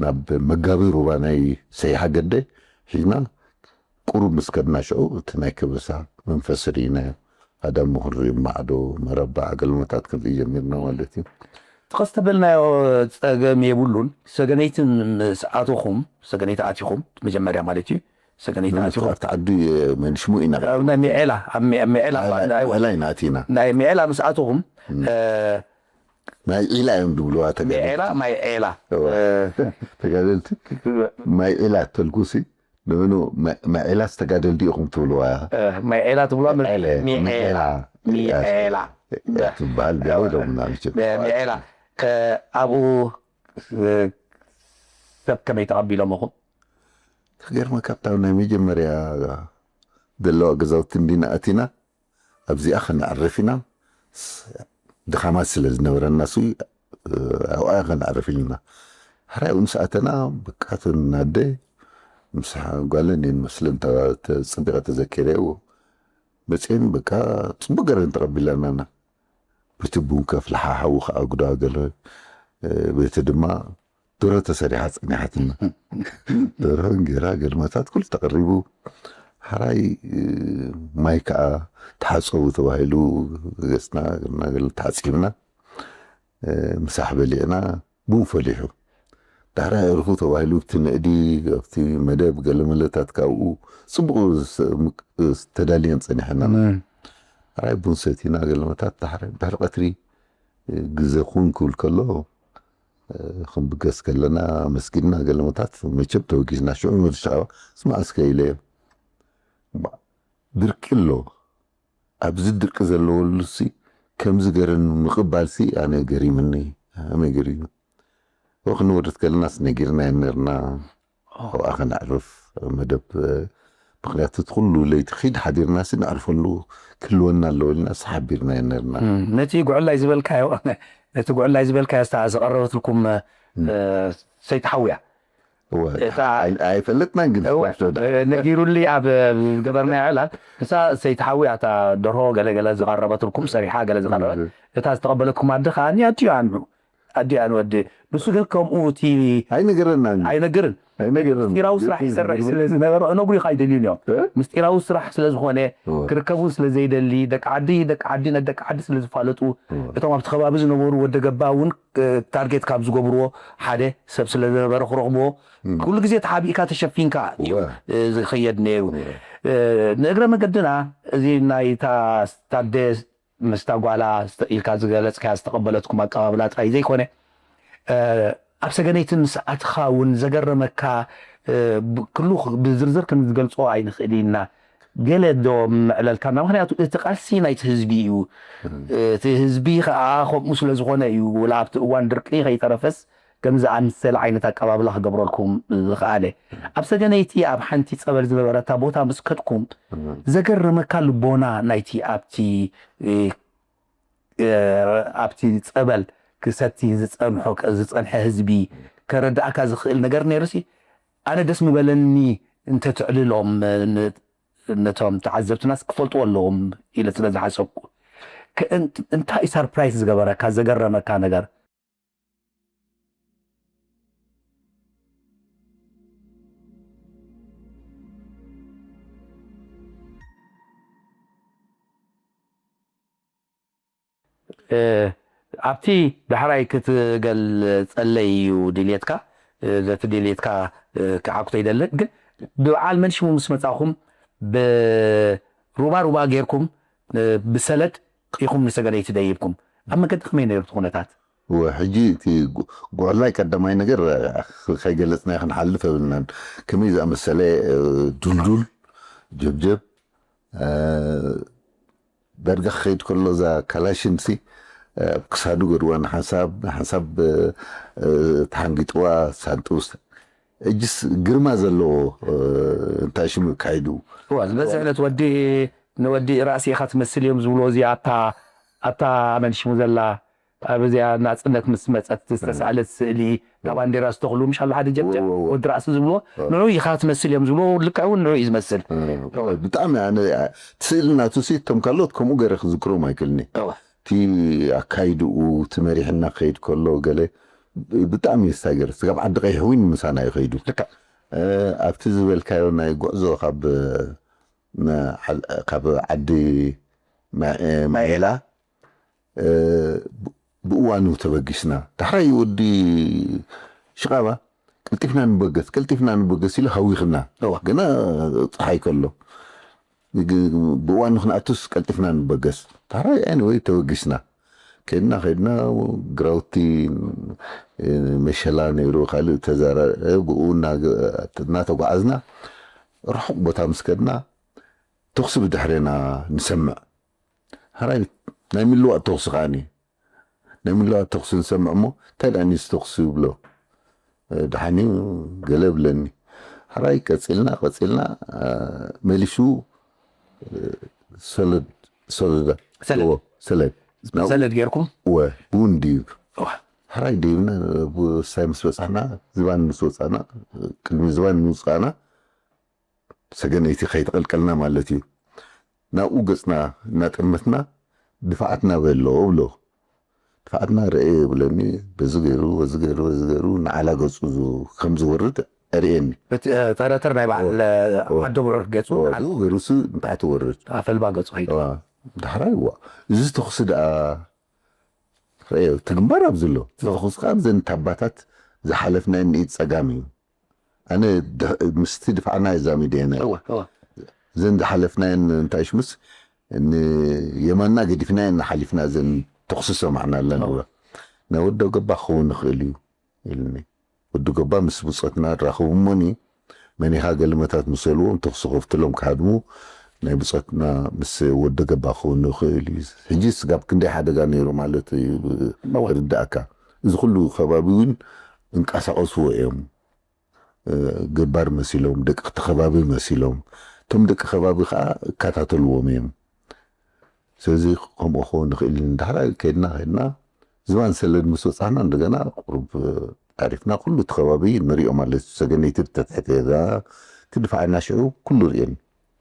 ናብ መጋቢ ሩባ ናይ ሰይሓ ገደ ሒዝና ቁሩብ ምስ ከድና ሽዑ እቲ ናይ ከበሳ መንፈስ ርኢናዮ። ኣዳም ምኽንርኢ ማዕዶ መረባ ገለመታት ክንርኢ ጀሚርና ማለት እዩ። እቲ ቀስ ተበልናዮ ጸገም የብሉን። ሰገነይቲ ምስ ኣተኹም፣ ሰገነይቲ ኣቲኹም መጀመርያ ማለት እዩ። ሰገነይቲ ኣቲኹም ኣብቲ ዓዲ መንሽሙ ኢና ናይ ሚዔላ ኣብ ሚዔላ ዋላ ኢና ኣቲና ናይ ሚዔላ ምስ ኣተኹም ናይ ዒላ እዮም ዝብልዋ ተጋደልቲ። ሚዔላ ማይ ዔላ ተጋደልቲ ማይ ዒላ ተልኩሲ ንብኑ ማይ ዒላ ዝተጋደልቲ ኢኹም ትብልዋ። ማይ ዔላ ትብልዋ ሚዔላ ትበሃል ቢያዊ ደምና ሚዔላ። ኣብኡ ሰብ ከመይ ተቐቢሎምኹም? ተገርመ ካብታ ናይ መጀመርያ ዘለዋ ገዛውቲ እንዲና ኣቲና ኣብዚኣ ከነዕርፍ ኢና። ድኻማት ስለ ዝነበረና ሱ ኣብኣ ከነዕርፍ ኢልና ሕራይ ምስ ኣተና በቃ ተናደ ምስ ጓለን እየን መስለን ጽቢቐ ተዘኪረዎ መፅን በቃ ፅቡቅ ገረን ተቐቢላናና። በቲ ቡን ከፍልሓ ሓዊ ከዓ ጉዳ ገለ በቲ ድማ ደሮ ተሰሪሓ ፀኒሓትና። ደሮ እንጌራ ገልመታት ኩሉ ተቐሪቡ ሓራይ ማይ ከዓ ተሓፀቡ ተባሂሉ ገፅና ገርና ገለ ተሓፂብና ምሳሕ በሊዕና ቡን ፈሊሑ። ዳሕራይ ዕርፉ ተባሂሉ ብቲ ንእዲ ኣብቲ መደብ ገለመለታት ካብኡ ፅቡቕ ተዳልየን ፀኒሐና። ሓራይ ቡን ሰቲና ገለመታት ዳሕራይ ድሕሪ ቀትሪ ግዘ ኩን ክብል ከሎ ክንብገስ ከለና መስጊድና ገለመታት መቸም ተወጊዝና ሽዑ ወዲ ሻዕባ ስማዕ እስከ ኢለዮ ድርቂ ኣሎ ኣብዚ ድርቂ ዘለወሉ ሲ ከምዚ ገረን ምቕባል ሲ ኣነ ገሪምኒ ኣመይ ገሪሙ ክንወርድ ከለናስ ነጊርና የነርና ኣብኣ ከነዕርፍ መደብ ምክንያቱ እቲ ኩሉ ለይቲ ኺድ ሓዲርና ሲ ነዕርፈሉ ክህልወና ኣለዎ ኢልና ሲ ሓቢርና የነርና። ነቲ ጉዕላይ ዝበልካዮ ነቲ ጉዕላይ ዝበልካዮ ስታ ዝቐረበትልኩም ሰይቲ ሓውያ ኣይፈለጥናን ግን ነጊሩሊ ኣብ ዝገበርናዮ ዕላል እሳ ሰይቲ ሓውያ እታ ደርሆ ገለገለ ዝቐረበትልኩም ሰሪሓ ገለ ዝቐረበት እታ ዝተቐበለትኩም ኣዲ ከዓ ኣዲኡ ኣንዑ ኣዲኡ ኣንወዲ ንሱ ግን ከምኡ እቲ ኣይነገረናን ኣይነግርን ምስጢራዊ ስራሕ ይሰርሕ ስለ ዝነበረ እነግሩ ይካ ኣይደልዩን እዮም ምስጢራዊ ስራሕ ስለ ዝኾነ ክርከቡ ስለ ዘይደሊ ደቂ ዓዲ ደቂ ዓዲ ነደቂ ዓዲ ስለ ዝፋለጡ እቶም ኣብቲ ከባቢ ዝነበሩ ወደ ገባ እውን ታርጌት ካብ ዝገብርዎ ሓደ ሰብ ስለ ዝነበረ ክረኽብዎ ኩሉ ግዜ ተሓቢእካ ተሸፊንካ እዩ ዝኸየድ ነይሩ። ንእግረ መገድና እዚ ናይ ታደ ምስታ ጓላ ኢልካ ዝገለፅካያ ዝተቐበለትኩም ኣቀባብላ ጥራይ ዘይኮነ ኣብ ሰገነይቲ ምስ ኣትኻ እውን ዘገረመካ ክሉ ብዝርዝር ክንዝገልፆ ኣይንኽእል ኢና። ገለ ዶ ምዕለልካና ምክንያቱ እቲ ቃልሲ ናይቲ ህዝቢ እዩ እቲ ህዝቢ ከዓ ከምኡ ስለ ዝኾነ እዩ ወላ ኣብቲ እዋን ድርቂ ከይተረፈስ ከም ዝኣምሰለ ዓይነት ኣቀባብላ ክገብረልኩም ዝኸኣለ ኣብ ሰገነይቲ ኣብ ሓንቲ ፀበል ዝነበረታ ቦታ ምስ ከድኩም ዘገረመካ ልቦና ናይቲ ኣብቲ ኣብቲ ፀበል ክሰቲ ዝፀንሖ ዝፀንሐ ህዝቢ ከረዳእካ ዝኽእል ነገር ነይሩሲ ኣነ ደስ ምበለኒ እንተትዕልሎም ነቶም ተዓዘብትናስ ክፈልጥዎ ኣለዎም ኢለ ስለ ዝሓሰብኩ እንታይ እዩ ሰርፕራይዝ ዝገበረካ፣ ዘገረመካ ነገር? ኣብቲ ዳሕራይ ክትገልጸለይ እዩ ድልየትካ። ነቲ ድልየትካ ክዓግቶ ይደልን፣ ግን ብበዓል መንሽሙ ምስ መጻኹም ብሩባ ሩባ ጌርኩም ብሰለድ ኢኹም ንሰገነይቲ ደይብኩም። ኣብ መገዲ ከመይ ነይሩ እቲ ኩነታት? እወ፣ ሕጂ እቲ ጉ-፣ ጉዕላይ ቀዳማይ ነገር ከይገለጽናዮ ክንሓልፍ የብልናን። ከመይ ዝኣመሰለ ዱልዱል ጀብጀብ ዳርጋ ክኸይድ ከሎ እዛ ካላሽንሲ ኣብ ክሳዱ ገርዋ ንሓንሳብ ንሓንሳብ ተሓንጊጥዋ ሳንጡስ እጅስ ግርማ ዘለዎ እንታይ ሽሙ ካይዱ። እዋ ዝበዝሕ ዕለት ወዲ ንወዲ ራእሲ ኢኻ ትመስል እዮም ዝብሎ። እዚ ኣታ ኣታ መን ሽሙ ዘላ ኣብ እዚኣ ናጽነት ምስ መጸት ዝተሳእለት ስእሊ እታ ባንዴራ ዝተኽሉ ምሽ ኣሎ ሓደ ጀብጀብ ወዲ ራእሲ ዝብሎ ንዑ ኢኻ ትመስል እዮም ዝብሎ። ልክዕ እውን ንዑ እዩ ዝመስል። ብጣዕሚ ኣነ እቲ ስእሊ ናቱ ሲ እቶም ካልኦት ከምኡ ገይረ ክዝክሮም ኣይክእልኒ። እቲ ኣካይድኡ እቲ መሪሕና ክኸይድ ከሎ ገለ ብጣዕሚ እዩ ዝሳገር። ስጋብ ዓዲ ቀይሕ እውን ምሳና እዩ ከይዱ። ኣብቲ ዝበልካዮ ናይ ጉዕዞ ካብ ካብ ዓዲ ማኤላ ብእዋኑ ተበጊስና። ዳሕራይ ወዲ ሽቓባ ቀልጢፍና ንበገስ፣ ቀልጢፍና ንበገስ ኢሉ ሃዊኽና። ግና ፀሓይ ከሎ ብእዋኑ ክንኣቱስ ቀልጢፍና ንበገስ። ዳሕራይ ኤኒወይ ተበጊስና። ከድና ከድና ግራውቲ መሸላ ነይሩ፣ ካልእ ተዛራ ብኡ እናተጓዓዝና ርሑቕ ቦታ ምስ ከድና ተኹሲ ብድሕሬና ንሰምዕ። ሓራይ ናይ ምልዋጥ ተኹሲ ከዓኒ ናይ ምልዋጥ ተኹሲ ንሰምዕ እሞ እንታይ ደኣ ንዚ ተኹሲ ይብሎ። ደሓን እዩ ገለ ብለኒ። ሓራይ ቀጺልና ቀጺልና መሊሱ ሰለድ ሰለዳ ሰለድ። ሰለድ ናብኡ ሰለድ ጌርኩም? ወ ብውን ድዩ? እዋ። ሓራይ ደይብና ብሳይ ምስ በጻሕና ዝባን ምስ ወጻና ቅድሚ ዝባን ምውጻእና ሰገነይቲ ከይተቐልቀልና ማለት እዩ። ናብኡ ገጽና እናጠመትና ድፋዓትና በሎ እብሎ። ድፋዓትና ረኤ ይብለኒ። በዚ ገይሩ በዚ ገይሩ በዚ ገይሩ ንዓላ ገጹ ዝ- ከም ዝወርድ ኣርእየኒ። እቲ ተረተር ናይ በዓል ኣዶ ብዑር ገጹ ንዓላ ገይሩሲ ንታሕቲ ወርድ። ኣፈልባ ገጹ ከይዱ። እዋ፣ ዳሕራይ እዋ እዚ ተኹሲ ደኣ ረኤ እቲ ግንባር ኣብዚ ኣሎ። እቲ ተኹሲ ከዓ ኣብዘን ታባታት ዝሓለፍናየን ንኢድ ጸጋም እዩ። ኣነ ድሕ- ምስቲ ድፋዕና የዛሚደ እየ ነይረ። እወ፣ እወ። እዘን ዝሓለፍናየን እንታይ ሽምስ ንየማንና ገዲፍናየን ሓሊፍና እዘን ተኹሲ ሰማዕና ኣለና። እወ። ናይ ወዲ ገባ ክኸውን ይኽእል እዩ ኢልኒ። ወዲ ገባ ምስ ብጾትና ራኸቡ እሞኒ መኒኻ ገለመታት ምሰልዎም ተኹሲ ከፍትሎም ክሃድሙ ናይ ብጾትና ምስ ወዲ ገባ ክኸውን ይኽእል እዩ። ሕጂ ስጋብ ክንደይ ሓደጋ ነይሩ ማለት እዩ እወ። ርዳእካ። እዚ ኩሉ ከባቢ እውን እንቀሳቐስዎ እዮም። ገባር መሲሎም ደቂ እቲ ከባቢ መሲሎም እቶም ደቂ ከባቢ ከዓ እከታተልዎም እዮም። ስለዚ ከምኡ ክኸውን ይኽእል እዩ። ዳሕራይ ከድና ከድና ዝባን ሰለድ ምስ ወፃና እንደገና ቁሩብ ዓሪፍና ኩሉ እቲ ከባቢ ንሪኦ ማለት እዩ። ሰገነይቲ ብተትሕት ገዛ እቲ ድፋዕና ሽዑ ኩሉ ርእየን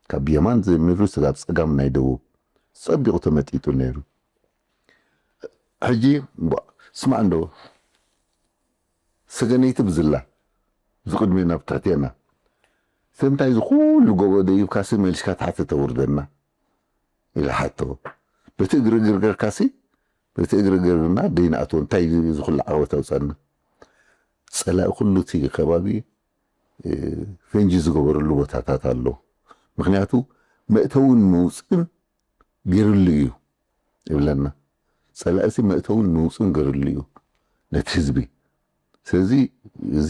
ካብ የማን ጀሚሩ ስጋብ ፀጋም ናይ ደቡብ ፀቢቑ ተመጢጡ ነይሩ። ሕጂ ስማዕ እንዶ ሰገነይቲ ብዝላ ዝቕድሜና ብትሕቴና ስለምንታይ እዚ ኩሉ ጎቦ ደይብካሲ መሊስካ ታሕቲ ተውርደና ኢለ ሓተዎ። በቲ እግሪ ግርገርካሲ በቲ እግሪ ግርግርና ደይንኣትዎ እንታይ እዚ ኩሉ ዓወት ኣውፀና። ፀላኢ ኩሉ እቲ ከባቢ ፈንጂ ዝገበረሉ ቦታታት ኣሎ። ምክንያቱ መእተውን መውፅእን ገይርሉ እዩ ይብለና። ፀላእሲ መእተውን መውፅእን ገይርሉ እዩ ነቲ ህዝቢ። ስለዚ እዚ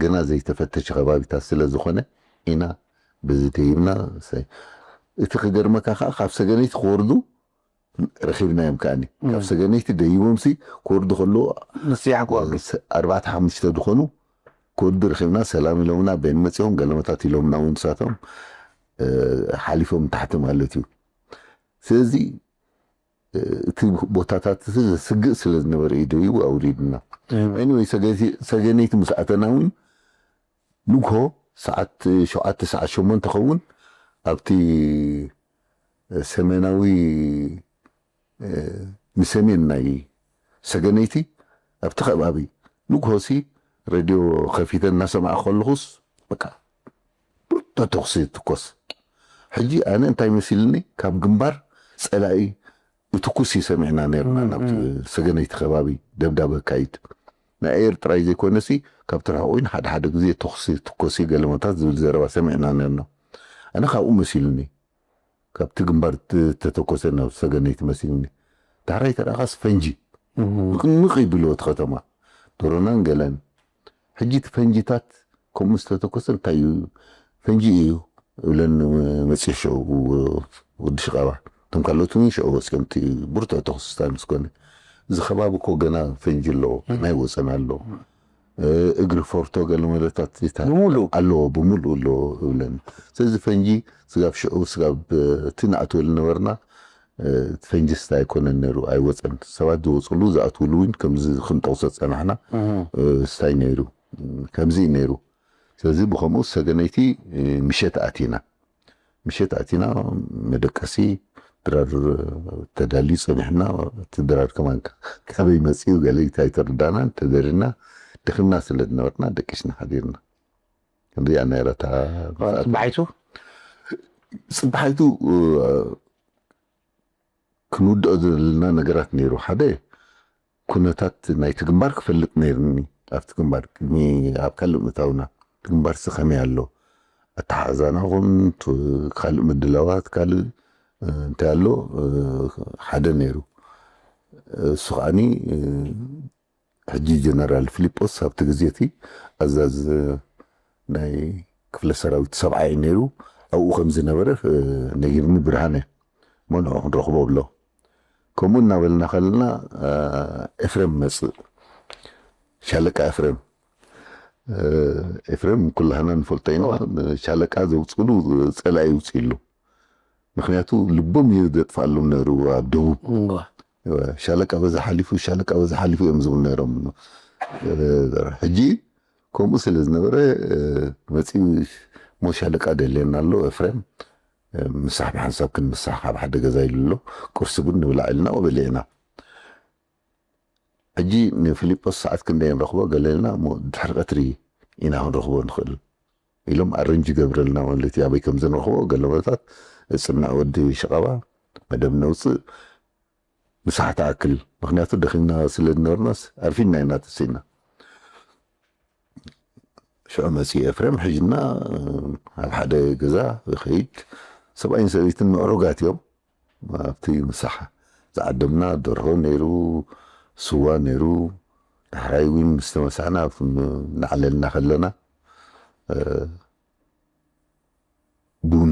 ገና ዘይተፈተሸ ከባቢታት ስለ ዝኾነ ኢና በዚ ደይብና። እቲ ክገርመካ ከዓ ካብ ሰገነይቲ ክወርዱ ረኺብናዮም ከኣኒ ካብ ሰገነይቲ ደይቦምሲ ክወርዱ ከለዉ ኣርባዕተ ሓሙሽተ ዝኾኑ ክወርዱ ረኺብና። ሰላም ኢሎምና በይን መፂኦም ገለመታት ኢሎምና እውን ንሳቶም ሓሊፎም ታሕቲ ማለት እዩ። ስለዚ እቲ ቦታታት ዘስግእ ስለ ዝነበረ እዩ ደይቡ ኣውሪድና። ሰገነይቲ ምስ ኣተና እውን ንግሆ ሰዓት ሸውዓተ ሰዓት ሸሞንተ ኸውን ኣብቲ ሰሜናዊ ንሰሜን ናይ ሰገነይቲ ኣብቲ ከባቢ ንግሆሲ ሬድዮ ከፊተ እናሰማዕ ከለኹስ በቃ ብርቶ ተኹሲ ትኮስ። ሕጂ ኣነ እንታይ መሲልኒ፣ ካብ ግንባር ጸላኢ እትኩስ ይሰሚዕና ነርና ናብቲ ሰገነይቲ ከባቢ ደብዳብ ኣካይድ። ናይ ኣየር ጥራይ ዘይኮነሲ ካብቲ ርሑቕ እውን ሓደ ሓደ ግዜ ተኹሲ ትኮሲ ገለመታት ዝብል ዘረባ ሰሚዕና ነርና። ኣነ ካብኡ መሲልኒ፣ ካብቲ ግንባር ተተኮሰ ናብ ሰገነይቲ መሲልኒ። ዳሕራይ ተረኻስ ፈንጂ ንቕንቕ ይብልዎ እቲ ከተማ፣ ዶሮናን ገለን። ሕጂ እቲ ፈንጂታት ከምኡ ዝተተኮሰ እንታይ እዩ? ፈንጂ እዩ እብለን መፅዮ ሽዑ ወዲ ሽቓባ። እቶም ካልኦት እውን ሽዑ ወፂኦም እቲ ብርቱዕ ተኹስስታ ምስ ኮነ፣ እዚ ከባቢ እኮ ገና ፈንጂ ኣለዎ፣ ናይ ወፀን ኣለዎ። እግሪ ፎርቶ ገለ መለታት ኣለዎ፣ ብምሉእ ኣለዎ እብለን። ስለዚ ፈንጂ ስጋብ ሽዑ ስጋብ እቲ ንኣትወሉ ነበርና። እቲ ፈንጂ ስታይ ኣይኮነን ነይሩ፣ ኣይወፀን። ሰባት ዝወፅሉ ዝኣትውሉ እውን ከምዚ ክንጠቕሶ ዝፀናሕና ስታይ ነይሩ፣ ከምዚ እዩ ነይሩ። ስለዚ ብኸምኡ ሰገነይቲ ምሸት ኣቲና፣ ምሸት ኣቲና መደቀሲ ድራር ተዳልዩ ፀኒሕና። እቲ ድራር ከማን ካበይ መፅኡ ገለ ኣይተረዳናን። ተደሪና ደኺምና ስለ ዝነበርና ደቂስና ሓዲርና። ከምዚኣ ነይራ እታ ጽባሒቱ። ጽባሒቱ ክንውድኦ ዘለና ነገራት ነይሩ። ሓደ ኩነታት ናይቲ ግንባር ክፈልጥ ነይርኒ። ኣብቲ ግንባር ቅድሚ ኣብ ካልእ ምእታውና እቲ ግንባር ሲ ከመይ ኣሎ፣ ኣተሓሕዛና ኹን ካልእ ምድላዋት ካልእ እንታይ ኣሎ ሓደ ነይሩ። እሱ ከዓኒ ሕጂ ጀነራል ፊሊጶስ ኣብቲ ግዜ እቲ ኣዛዚ ናይ ክፍለ ሰራዊት ሰብዓ እዩ ነይሩ። ኣብኡ ከም ዝነበረ ነጊርኒ ብርሃነ፣ እሞ ንዑ ክንረኽቦ ብሎ። ከምኡ እናበልና ከለና ኤፍሬም መጽእ፣ ሻለቃ ኤፍሬም። ኤፍሬም ኩላህና ንፈልጦ ኢና። ሻለቃ ዘውፅሉ ፀላኢ ይውፅሉ። ምክንያቱ ልቦም እዩ ዘጥፋሎም ነይሩ ኣብ ደቡብ። ሻለቃ በዚ ሓሊፉ፣ ሻለቃ በዚ ሓሊፉ እዮም ዝብሉ ነይሮም። ሕጂ ከምኡ ስለ ዝነበረ መፂኡ፣ ሞ ሻለቃ ደልየና ኣሎ ኤፍሬም፣ ምሳሕ ብሓንሳብ ክንምሳሕ ካብ ሓደ ገዛ ኢሉ ኣሎ። ቁርሲ ቡን ንብላዕ ኢልና በሊዕና። ሕጂ ንፊሊጶስ ሰዓት ክንደይ ንረኽቦ ገለ ኢልና፣ እሞ ድሕሪ ቀትሪ ኢና ክንረኽቦ ንኽእል ኢሎም ኣረንጅ ይገብረልና ማለት እዩ። ኣበይ ከም ዝንረኽቦ ገለ ቦታታት ጽንዕ ወዲ ሸቐባ መደብ ነውጽእ ምሳሕ ትኣክል፣ ምኽንያቱ ደኺምና ስለ ዝነበርናስ ኣርፊድና ኢና ተሲእና። ሽዑ መጺኡ ኤፍሬም ሒዝና ኣብ ሓደ ገዛ ይኸይድ። ሰብኣይን ሰበይትን ምዕሩጋት እዮም። ኣብቲ ምሳሕ ዝዓደምና ደርሆ ነይሩ፣ ስዋ ነይሩ። ዳሕራይ እውን ምስ ተመሳሕና ኣብቲ እናዕለልና ከለና ቡን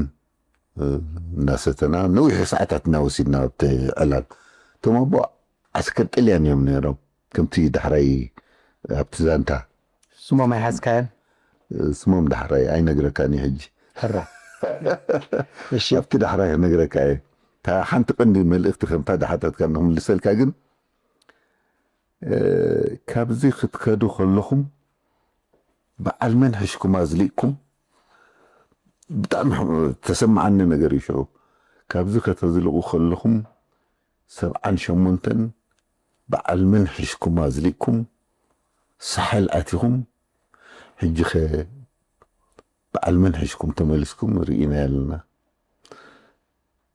እናሰተና ነዊሕ ሰዓታት እናወሲድና ኣብቲ ዕላል። እቶም ኣቦ ዓስከር ጥልያን እዮም ነይሮም፣ ከምቲ ዳሕራይ ኣብቲ ዛንታ። ስሞም ኣይሓዝካዮን? ስሞም ዳሕራይ ኣይነግረካን እየ ሕጂ። ሕራ። እሺ። ኣብቲ ዳሕራይ ክነግረካ እየ። እታ ሓንቲ ቀንዲ መልእኽቲ ከምታ ዝሓተትካ ንክምልሰልካ ግን፣ እ፣ ካብዚ ክትከዱ ከለኹም በዓል መን ሒዝኩም ኣዝሊእኩም? ብጣዕሚ ተሰማዓኒ ነገር እዩ ሽዑ። ካብዚ ከተዝልቑ ከለኹም ሰብዓን ሸሞንተን በዓል መን ሒዝኩም ኣዝሊእኩም ሳሕል ኣቲኹም፣ ሕጂ ኸ በዓል መን ሒዝኩም ተመሊስኩም ርኢናዮ ኣለና።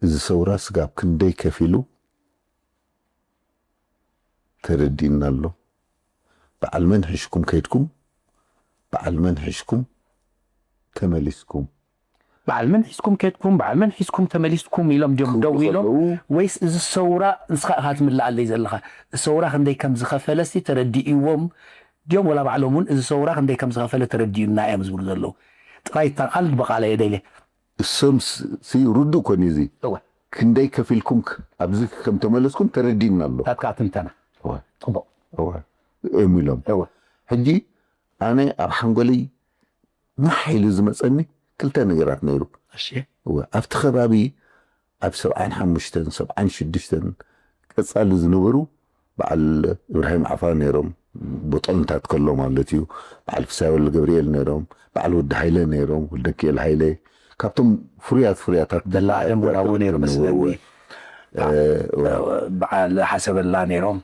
እዚ ሰውራ ስጋብ ክንደይ ከፊሉ ተረዲእና ኣሎ። በዓል መን ሒዝኩም ከይድኩም፣ በዓል መን ሒዝኩም ተመሊስኩም። በዓል መን ሒዝኩም ከይድኩም፣ በዓል መን ሒዝኩም ተመሊስኩም ኢሎም ድዮም ክብሉ ደው ኢሎም? ከለዉ ወይስ እዚ ሰውራ ንስኻ ኢኻ ትምልኣለይ ዘለኻ? እዚ ሰውራ ክንደይ ከም ዝኸፈለሲ ተረዲእዎም ድዮም? ወላ ባዕሎም እውን እዚ ሰውራ ክንደይ ከም ዝኸፈለ ተረዲኡና እዮም ዝብሉ ዘለዉ? ጥራይ እታ ቃል ብቓል እየ ደልየ። እሶም ስ-፣ ሲ ርዱእ ኮን እዩ እዚ። እወ። ክንደይ ከፊልኩም ክ-፣ ኣብዚ ከም ተመለስኩም ተረዲእና ኣሎ። ናትካ ትንተና። እወ። ጽቡቕ። እወ። እዮም ኢሎም። እወ። ሕጂ ኣነ ኣብ ሓንጎለይ ማሕ ኢሉ ዝመጸኒ ክልተ ነገራት ነይሩ። እሺ። እወ። ኣብቲ ከባቢ ኣብ ሰብዓን ሓሙሽተን፣ ሰብዓን ሽዱሽተን ቀጻሊ ዝነበሩ በዓል እብራሂም ዓፋ ነይሮም፣ ብጦንታት ከሎ ማለት እዩ። በዓል ፍሳይ ወልደ ገብርኤል ነይሮም፣ በዓል ወዲ ሃይለ ነይሮም፣ ወልደ ኪኤል ሃይለ፣ ካብቶም ፍሩያት ፍሩያታት በላዕም ወራዊ ነይሩ መስለኒ። እወ። በዓል ሓሰበላ ነይሮም።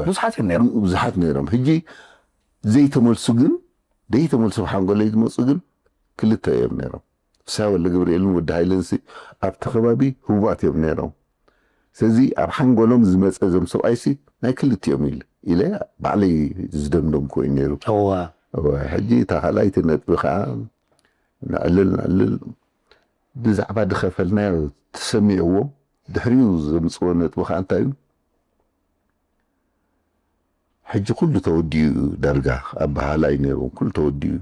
ብዙሓት እዮም ነይሮም። ብዙሓት ነይሮም። ሕጂ ዘይተመልሱ ግን ዘይተመልሱ ሓንጎለይ ዝመፁ ግን ክልተ እዮም ነይሮም። ፍስሃ ወልደገብርኤልን ወዲ ሃይለንሲ ኣብቲ ከባቢ ህቡባት እዮም ነይሮም። ስለዚ ኣብ ሓንጎሎም ዝመፀ እዞም ሰብኣይሲ ናይ ክልቲኦም ኢለ ኢለ ባዕለይ ዝደምደምኩ እዩ ነይሩ። እዋ። እዋ፣ ሕጂ እታ ካልኣይቲ ነጥቢ ከዓ ንዕልል ንዕልል ብዛዕባ ዝኸፈልናዮ ተሰሚዕዎም ድሕሪኡ ዘምፅዎ ነጥቢ ከዓ እንታይ እዩ? ሕጂ ኩሉ ተወዲኡ እዩ ዳርጋ ኣበሃህላ እዩ ነይርዎም፣ ኩሉ ተወዲኡ እዩ።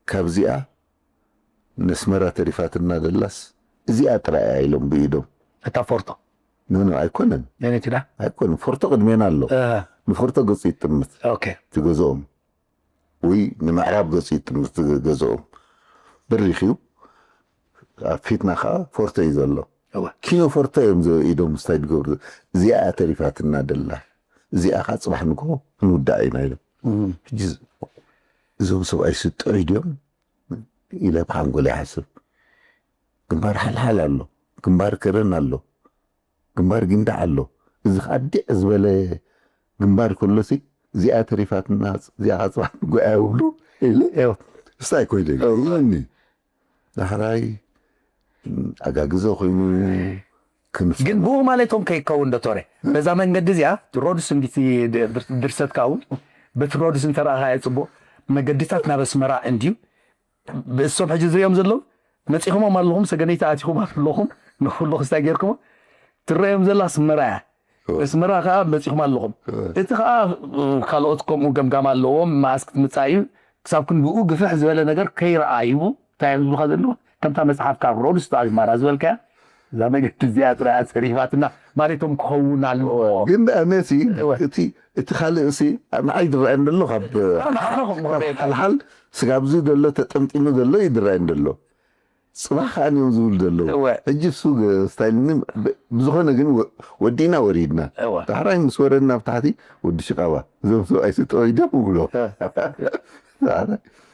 ካብዚኣ ነስመራ ተሪፋትና ደላስ እዚኣ ጥራይ እያ ኢሎም ብኢዶም። እታ ፎርቶ ኖ ኖ ኣይኮነን ነነቲ ዳ ኣይኮነን ፎርቶ ቅድሜና ኣሎ እ፣ ንፎርቶ ገጹ ይጥምት ኦኬ። እቲ ገዝኦም ወይ ንምዕራብ ገጹ ይጥምት ገዝኦም በሪኽ እዩ ኣብ ፊትና ከዓ ፎርቶ እዩ ዘሎ እወ። ኪኖ ፎርቶ እዮም ዘ- ኢዶም ስታይ ዝገብሩ እዚኣ እያ ተሪፋትና ደላ እዚኣ ከዓ ፅባሕ ንግሆ ክንውዳእ ኢና ኢሎም እም። ሕጂ እዞም ሰብኣይ ስጥዑይ ድዮም ኢለ ብሓንጎል ይሓስብ ግንባር ሓልሓል ኣሎ ግንባር ከረን ኣሎ ግንባር ጊንዳዕ ኣሎ እዚ ከዓ ዲዕ ዝበለ ግንባር ከሎሲ እዚኣ ተሪፋትና እዚኣ ከዓ ፅባሕ ንጎያ ይብሉ ኢለ እወ። ስታይ ኮይነ እወ። ይብሉኒ ዳሕራይ ኣጋግዘ ኮይኑ ክንፍ ግን ብኡ ማለቶም ከይከውን ዶቶረ በዛ መንገዲ እዚኣ ሮድስ እንዲቲ ድርሰትካ እውን በቲ ሮድስ እንተረኣኻዮ ፅቡቅ መገድታት ናብ ኣስመራ እንድዩ ብእሶም ሕጂ ዝሪኦም ዘለዉ መፂኹሞም ኣለኹም ሰገነይቲ ኣቲኹም ኣለኹም ንኩሉ ክስታይ ጌርኩም ትረኦም ዘላ ኣስመራ እያ ኣስመራ ከዓ መፂኹም ኣለኹም እቲ ከዓ ካልኦት ከምኡ ገምጋም ኣለዎም መዓስ ክትምፃእ እዩ ክሳብ ክንድኡ ግፍሕ ዝበለ ነገር ከይረኣዩ እንታይ እዮም ዝብሉካ ዘለዉ ከምታ መፅሓፍካ ሮድስ ኣዝማራ ዝበልካያ እዛ መገዲ እዚኣ ጥራይ ኣሰሪፋትና ማለቶም ክኸውን ኣለዎ ግን ኣነሲ እወ። እቲ እቲ ካልእ ሲ ንዓይ ዝረኣየኒ ዘሎ ካብ ካብ ሓልሓል ስጋብ እዚ ዘሎ ተጠምጢሙ ዘሎ እዩ ዝረኣየኒ ዘሎ ፅባሕ ከዓ እዮም ዝብሉ ዘለዉ እወ። ሕጂ እሱ ስታይልኒ ብዝኾነ ግን ወ- ወዲእና ወሪድና እወ። ዳሕራይ ምስ ወረድና ኣብ ታሕቲ ወዲ ሽቃባ እዞም ሰብኣይ ስጠወይ ደም ብሎ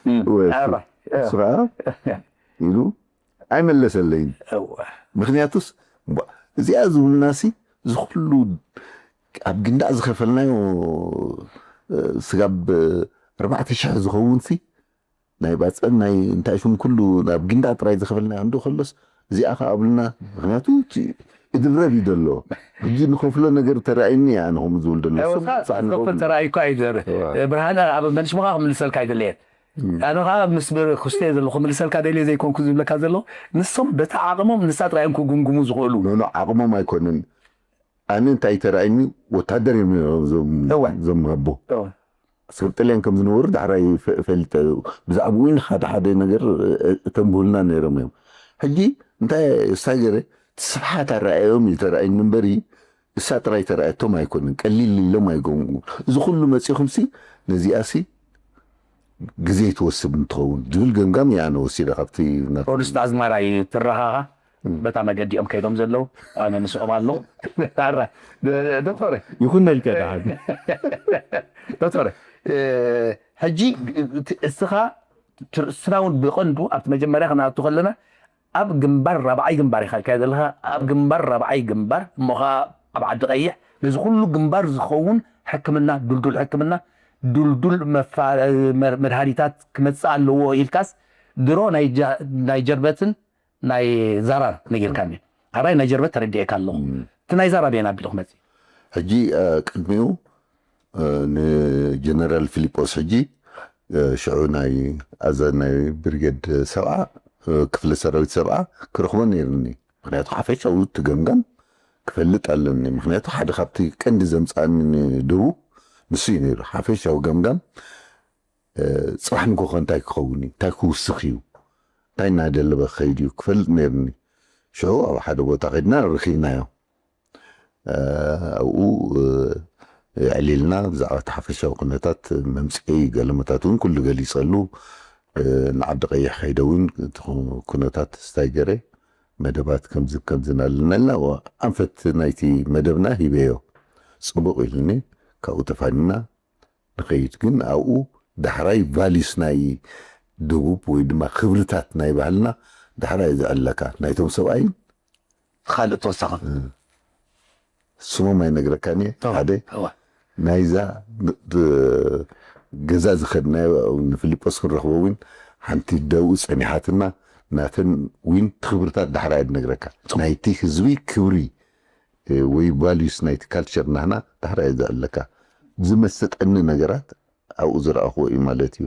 እም። እሱ ከዓ ኢሉ ኣይመለሰለይን ምክንያቱስ እዚኣ ዝብሉናሲ ዝኩሉ ኣብ ግንዳዕ ዝኸፈልናዮ ስጋብ ኣርባዕተ ሽሕ ዝኸውን ሲ ናይ ባፅዕን ናይ እንታይ ሽም ኩሉ ኣብ ግንዳዕ ጥራይ ዝኸፈልናዮ እንዶ ከሎስ እዚኣ ከዓ ኣብልና ምክንያቱ እድረብ እዩ ዘሎ ሕጂ ንከፍሎ ነገር ተራእይኒ እያ ኣነ ከምኡ ዝብል ዘሎ ዝኸፍል ተራእዩ እኳ እዩ ብርሃነ ኣብ መንሽምኻ ክምልሰልካ ኣይደለየን ኣነ ከዓ ምስ ክስተ ዘለኹ ምልሰልካ ደልየ ዘይኮንኩ ዝብለካ ዘለኹ ንሶም በቲ ዓቕሞም ንሳ ጥራይ እዮም ክጉምጉሙ ዝኽእሉ ኖኖ ዓቕሞም ኣይኮንን ኣነ እንታይ ተራእይኒ ወታደር እዮም ነይሮም እዞም- እወ። እዞም ኣቦ እወ። ሰብ ጥልያን ከም ዝነበሩ ዳሕራይ ፈ- ፈሊጠ ብዛዕባ እውን ሓደ ሓደ ነገር እ- እተንብሁልና ነይሮም እዮም ሕጂ እንታይ እሳይ ገረ እቲ ስፍሓት ኣረኣዮም እዩ ተራእይኒ እምበሪ እሳ ጥራይ ተራእየቶም ኣይኮንን ቀሊል ኢሎም ኣይገምኡ እዚ ኩሉ መፂኹምሲ ነዚኣሲ ግዜ ትወስድ እንትኸውን ዝብል ገምጋም እየ ኣነ ወሲደ ካብቲ ናብ ፖሊስ ኣዝማራይ ትረኻኻ በታ መገዲኦም ከይዶም ዘለዉ ኣነ ምስኦም ኣለኹ ዶክተር ይኹን መልከ ደሓን ዶክተር ሕጂ እስኻ ስና እውን ብቐንዱ ኣብቲ መጀመርያ ክንኣቱ ከለና ኣብ ግንባር ራብዓይ ግንባር ኢኻ ኢልካዮ ዘለኻ ኣብ ግንባር ራብዓይ ግንባር እሞ ኸዓ ኣብ ዓዲ ቀይሕ ነዚ ኩሉ ግንባር ዝኸውን ሕክምና ዱልዱል ሕክምና ዱልዱል መድሃኒታት ክመፅእ ኣለዎ ኢልካስ ድሮ ናይ ጀርበትን ናይ ዛራን ነጊርካኒ ኣራይ ናይ ጀርበት ተረዲኤካ ኣለኹ እቲ ናይ ዛራ ቤና ኣቢሉ ክመፅእ ሕጂ ቅድሚኡ ንጀነራል ፊሊጶስ ሕጂ ሽዑ ናይ ኣዛዚ ናይ ብርጌድ ሰብዓ ክፍለ ሰራዊት ሰብዓ ክረኽቦ ነይርኒ ምክንያቱ ሓፈሻዊ እቲ ገምጋም ክፈልጥ ኣለኒ ምክንያቱ ሓደ ካብቲ ቀንዲ ዘምፃኣኒ ንደቡብ ንሱ እዩ ነይሩ ሓፈሻዊ ገምጋም ፅባሕ ንጎኸ እንታይ ክኸውን እዩ እንታይ ክውስኽ እዩ እንታይ እናደለበ ክኸይድ እዩ ክፈልጥ ነይርኒ ሽዑ ኣብ ሓደ ቦታ ከድና ረኺብናዮ ኣብኡ ዕሊልና ብዛዕባ እቲ ሓፈሻዊ ኩነታት መምፅኢ ገለመታት እውን ኩሉ ገሊፀሉ ንዓዲ ቀይሕ ከይደ እውን ኩነታት ስታይ ገረ መደባት ከምዚ ከምዚ ናልና ኢልና ኣንፈት ናይቲ መደብና ሂበዮ ፅቡቅ ኢሉኒ ካብኡ ተፋኒና ንኸይድ ግን ኣብኡ ዳሕራይ ቫሊስ ናይ ደቡብ ወይ ድማ ክብርታት ናይ ባህልና ዳሕራይ ዘዕለካ ናይቶም ሰብኣይን ካልእ ተወሳኺ ስሞም ኣይነግረካን እየ። ሓደ ናይዛ ገዛ ዝኸድናዮ ንፊልጶስ ክንረኽቦ እውን ሓንቲ ደብኡ ጸኒሓትና ናተን ዊን ክብርታት ዳሕራይ እየ ዝነግረካ። ናይቲ ህዝቢ ክብሪ ወይ ቫልዩስ ናይቲ ካልቸር ናህና ዳሕራይ እየ ዘዕለካ። ዝመሰጠኒ ነገራት ኣብኡ ዝረኣኽዎ እዩ ማለት እዩ።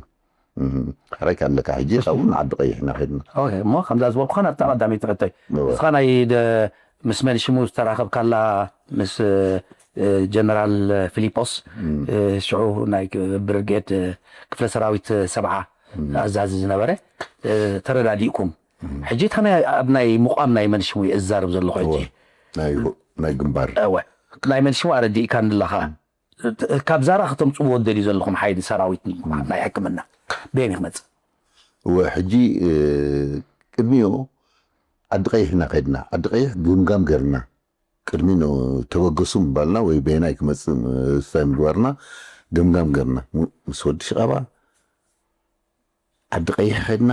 ሕራይ ካለካ ሕጂ ካብኡ ንዓዲ ቀይሕ ኢና ከድና። እሞ ከምዛ ዝበልኩኻ ናብታ ቀዳመይቲ ሕቶይ እስኻ ናይ ምስ መልሽሙ ዝተራኸብካላ ምስ ጀነራል ፊሊጶስ ሽዑ ናይ ብርጌድ ክፍለ ሰራዊት ሰብዓ ኣዛዚ ዝነበረ ተረዳዲእኩም ሕጂ እታ ኣብ ናይ ምቋም ናይ መልሽሙ እዛርብ ዘለኹ ሕጂ ናይ ግንባር ናይ መልሽሙ ኣረዲእካ ንለኻ ካብ ዛራ ከተምፅዎ ደልዩ ዘለኹም ሓይሊ ሰራዊት ናይ ሕክምና በየን ክመፅእ እወ ሕጂ ቅድሚኡ ዓዲ ቀይሕ ኢና ከድና። ዓዲ ቀይሕ ግምጋም ገርና ቅድሚ ተበገሱ ምባልና ወይ በየናይ ክመፅእ ስታይ ምግባርና ገምጋም ገርና ምስ ወዲ ሽቓባ ዓዲ ቀይሕ ከድና።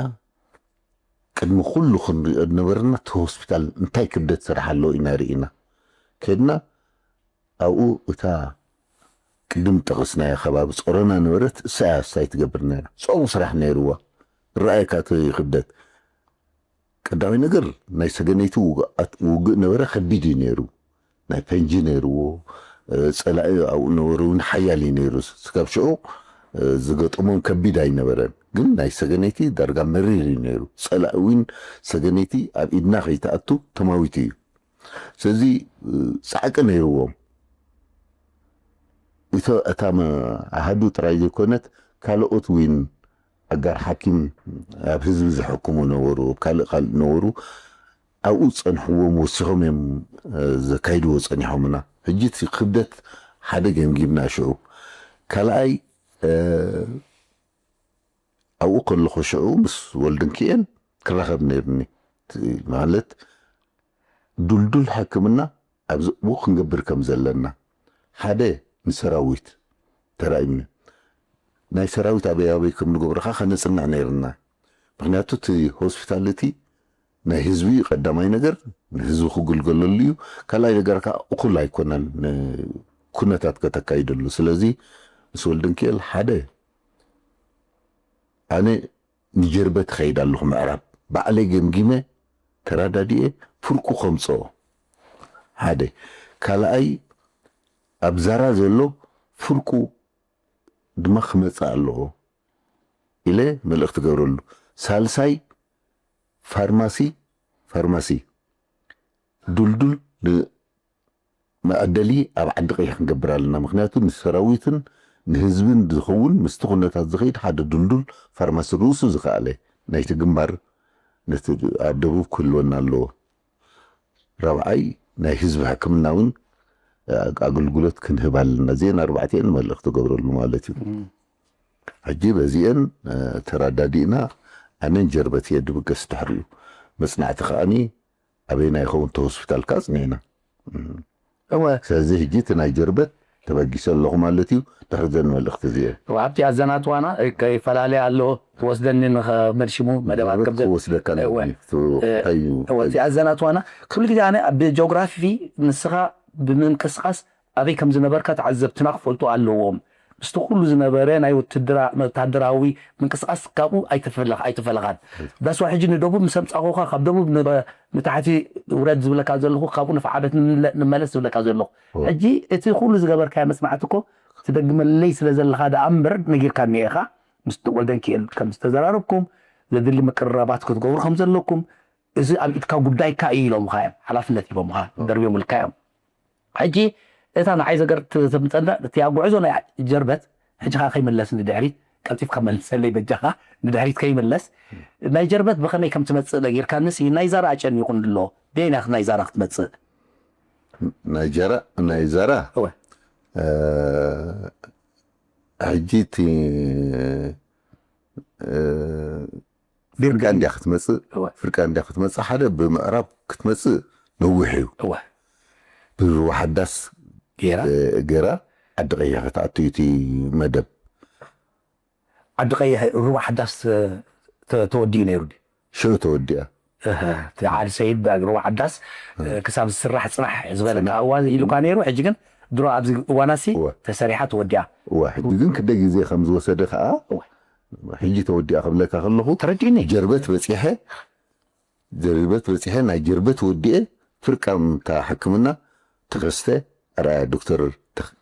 ቅድሚ ኩሉ ክንሪኦ ዝነበረና እቲ ሆስፒታል እንታይ ክብደት ስራሕ ኣለዎ ኢና ርኢና ከድና። ኣብኡ እታ ቅድም ጠቕስናያ ከባቢ ጾሮና ነበረት። እሳ እያ ስታይ ትገብር ነይራ። ጽዑቕ ስራሕ ነይርዋ። ረኣየካ እቲ ክብደት። ቀዳማይ ነገር ናይ ሰገነይቲ ውግኣት ውግእ ነበረ። ከቢድ እዩ ነይሩ። ናይ ፈንጂ ነይርዎ። ጸላኢ ኣብኡ ነበሩ እውን ሓያል እዩ ነይሩ። ስጋብ ሽዑ ዝገጠሞም ከቢድ ኣይነበረን። ግን ናይ ሰገነይቲ ዳርጋ መሪር እዩ ነይሩ። ጸላኢ እውን ሰገነይቲ ኣብ ኢድና ከይተኣቱ ተማዊቱ እዩ። ስለዚ ጻዕቂ ነይርዎም። እቶ እታ ኣሃዱ ጥራይ ዘይኮነት ካልኦት እውን ኣጋር ሓኪም ኣብ ህዝቢ ዝሕክሙ ነበሩ፣ ኣብ ካልእ ካልእ ነበሩ። ኣብኡ ጸንሕዎም ወሲኾም እዮም ዘካይድዎ ጸኒሖምና። ሕጂ እቲ ክብደት ሓደ ገምጊምና ሽዑ። ካልኣይ ኣብኡ ከለኹ ሽዑ ምስ ወልድንክኤል ክራኸብ ነይርኒ። ማለት ዱልዱል ሕክምና ኣብዚ እቡ ክንገብር ከም ዘለና ሓደ ንሰራዊት ተራኢምኒ ናይ ሰራዊት ኣበይ ኣበይ ከም ንገብርካ ከነፅንዕ ነይርና። ምክንያቱ እቲ ሆስፒታል እቲ ናይ ህዝቢ ቀዳማይ ነገር ንህዝቢ ክግልገለሉ እዩ። ካልኣይ ነገር ከዓ እኩል ኣይኮነን ኩነታት ከተካይደሉ። ስለዚ ምስ ወልድንክኤል ሓደ ኣነ ንጀርበት ኸይድ ኣለኹ ምዕራብ ባዕለይ ገምጊመ ተራዳዲኤ ፍርቁ ከምፅኦ ሓደ ካልኣይ ኣብ ዛራ ዘሎ ፍርቁ ድማ ክመፅእ ኣለዎ ኢለ መልእኽቲ ገብረሉ። ሳልሳይ ፋርማሲ ፋርማሲ ዱልዱል መዐደሊ ኣብ ዓዲ ቀይሕ ክንገብር ኣለና። ምክንያቱ ንሰራዊትን ንህዝብን ዝኸውን ምስቲ ኩነታት ዝኸይድ ሓደ ዱልዱል ፋርማሲ ርእሱ ዝኸኣለ ናይቲ ግንባር ነቲ ኣብ ደቡብ ክህልወና ኣለዎ። ራብዓይ ናይ ህዝቢ ሕክምና እውን ኣገልግሎት ክንህብ ኣለና። እዚአን ኣርባዕቲአን መልእኽቲ ገብረሉ ማለት እዩ። ሕጂ በዚአን ተራዳዲእና ኣነን ጀርበት እየ ድብገስ ድሕሪኡ መፅናዕቲ ከዓኒ ኣበይና ይኸውን እቲ ሆስፒታል ከዓ ኣፅኒዕና። እወ ስለዚ ሕጂ እቲ ናይ ጀርበት ተበጊሰ ኣለኹ ማለት እዩ። ድሕሪ ዘን መልእኽቲ እዚአን ኣብቲ ኣዘናትዋና ከይፈላለየ ኣሎ ትወስደኒ ንኸመልሽሙ መደባት ከም ዘ- ክወስደካ እወ። እዩ። እወ፣ እቲ ኣዘናትዋና ኩሉ ግዜ ኣነ ብጂኦግራፊ ንስኻ ብምንቅስቃስ ኣበይ ከም ዝነበርካ ተዓዘብትና ክፈልጡ ኣለዎም። ምስቲ ኩሉ ዝነበረ ናይ ውትድራ ወታደራዊ ምንቅስቃስ ካብኡ ኣይተፈለኻን። ዳስዋ ሕጂ ንደቡብ ምስ ኣምፃእኹኻ ካብ ደቡብ ንታሕቲ ውረድ ዝብለካ ዘለኹ ካብኡ ንፍዓበት ንመለስ ዝብለካ ዘለኹ ሕጂ እቲ ኩሉ ዝገበርካዮ መፅናዕቲ እኮ ትደግመለይ ስለ ዘለኻ ደኣ እምበር ነጊርካኒ ኢኻ ምስ ወልደንኪኤል ከም ዝተዘራረብኩም ዘድሊ ምቅርራባት ክትገብሩ ከም ዘለኩም እዚ ኣብ ኢድካ ጉዳይካ እዩ ኢሎምኻ እዮም ሓላፍነት ሂቦምኻ ደርቢዮምልካ እዮም። ሕጂ እታ ንዓይ ዘገር ትምፀና እቲያ ጉዕዞ ናይ ጀርበት ሕጂ ከዓ ከይምለስ ንድሕሪት ቀልጢፍካ መልሰለይ በጃኻ ንድሕሪት ከይምለስ ናይ ጀርበት ብኸመይ ከም ትመፅእ ነጊርካንስ ናይ ዛራ ኣጨኒቑን ኣሎ በየናይ ናይ ዛራ ክትመፅእ ናይ ጀራ ናይ ዛራ እወ እ፣ ሕጂ እቲ እ፣ ፍርቃ እንዲያ ክትመፅእ እወ። ፍርቃ እንዲያ ክትመፅእ ሓደ ብምዕራብ ክትመፅእ ነዊሕ እዩ። እወ ብሩባ ሓዳስ ገይራ እ፣ ገራ ዓዲ ቀይሕ ክትኣቱ እዩ እቲ መደብ። ዓዲ ቀይሕ ሩባ ሓዳስ ተ- ተወዲኡ ነይሩ ድዩ? ሽዑ ተወዲኣ። እቲ ዓዲ ሰይድ ብኣግረዋ ዓዳስ ክሳብ ዝስራሕ ፅናሕ ዝበለካ እዋን ኢሉካ ነይሩ። ሕጂ ግን ድሮ ኣብዚ እዋናሲ ተሰሪሓ ተወዲኣ። እዋ ሕጂ ግን ክደ ግዜ ከም ዝወሰደ ከዓ ሕጂ ተወዲኣ ክብለካ ከለኹ ተረዲእኒ። ጀርበት በፂሐ ጀርበት በፂሐ ናይ ጀርበት ወዲኤ ፍርቃ ምታ ሕክምና ተኸስተ ኣርኣያ ዶክተር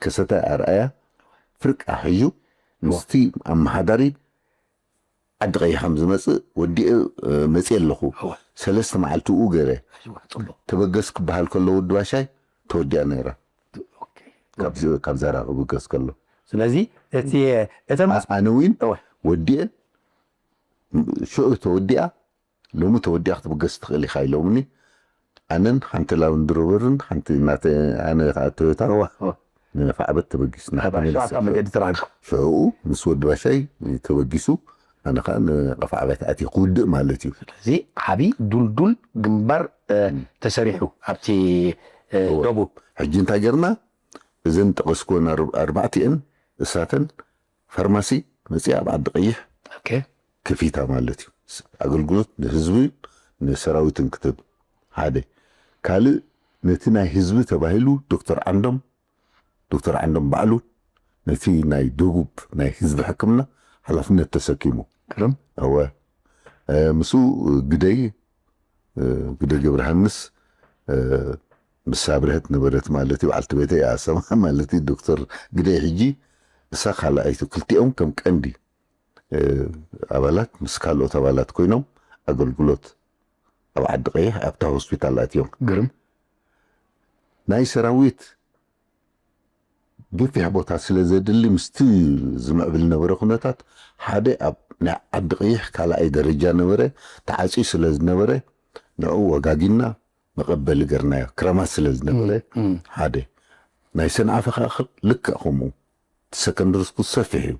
ከሰተ ኣርኣያ ፍርቃ ሕዩ ምስቲ ኣመሓዳሪ ዓዲ ቀይሕ ከም ዝመፅእ ወዲኤ መፅእ ኣለኹ። ሰለስተ መዓልቲ ኡ ገረ ተበገስ ክበሃል ከሎ ወዲ ባሻይ ተወዲኣ ነይራ። ካብ ዛራ ክብገስ ከሎ ስለዚ እቲ እተን ኣነ እውን ወዲኤ ሽዑ ተወዲኣ ሎሚ ተወዲኣ ክትብገስ ትኽእል ኢኻ ኢሎምኒ። ኣነን ሓንቲ ላውንድሮበርን ሓንቲ ኣነ ከዓ ቶዮታ ንነፋዕበት ተበጊስና። ሽዑ ምስ ወዲ ባሻይ ተበጊሱ ኣነ ከዓ ንቐፋዕበት ኣትየ ክውድእ ማለት እዩ። ስለዚ ዓብዪ ዱልዱል ግንባር ተሰሪሑ ኣብቲ ደቡብ። ሕጂ እንታይ ገርና እዘን ጠቐስኩወን ኣርባዕቲአን እሳተን ፋርማሲ መፂኣ ኣብ ዓዲ ቀይሕ ከፊታ ማለት እዩ። ኣገልግሎት ንህዝብን ንሰራዊትን ክትህብ ሓደ። ካልእ ነቲ ናይ ህዝቢ ተባሂሉ ዶክተር ዓንዶም ዶክተር ዓንዶም ባዕሉ ነቲ ናይ ደቡብ ናይ ህዝቢ ሕክምና ሓላፍነት ተሰኪሙ። እወ ምስኡ ግደይ ግደይ ገብረሃንስ ምስ ኣብርሀት ነበረት ማለት እዩ። በዓልቲ ቤተይ ኣሰማ ማለት እዩ። ዶክተር ግደይ ሕጂ እሳ ካልኣይቲ ክልቲኦም ከም ቀንዲ ኣባላት ምስ ካልኦት ኣባላት ኮይኖም ኣገልግሎት ኣብ ዓዲ ቀይሕ ኣብታ ሆስፒታል ኣትዮም። ግርም ናይ ሰራዊት ገፊሕ ቦታ ስለ ዘድሊ ምስቲ ዝምዕብል ነበረ ኩነታት ሓደ ኣብ ናይ ዓዲ ቀይሕ ካልኣይ ደረጃ ነበረ ተዓፅዩ ስለ ዝነበረ ንዕኡ ወጋጊና መቐበሊ ገርናዮ ክረማት ስለ ዝነበረ ሓደ ናይ ሰንዓፈ ከዓ ልክዕ ከምኡ ሰከንደሪ ስኩል ሰፊሕ እዩ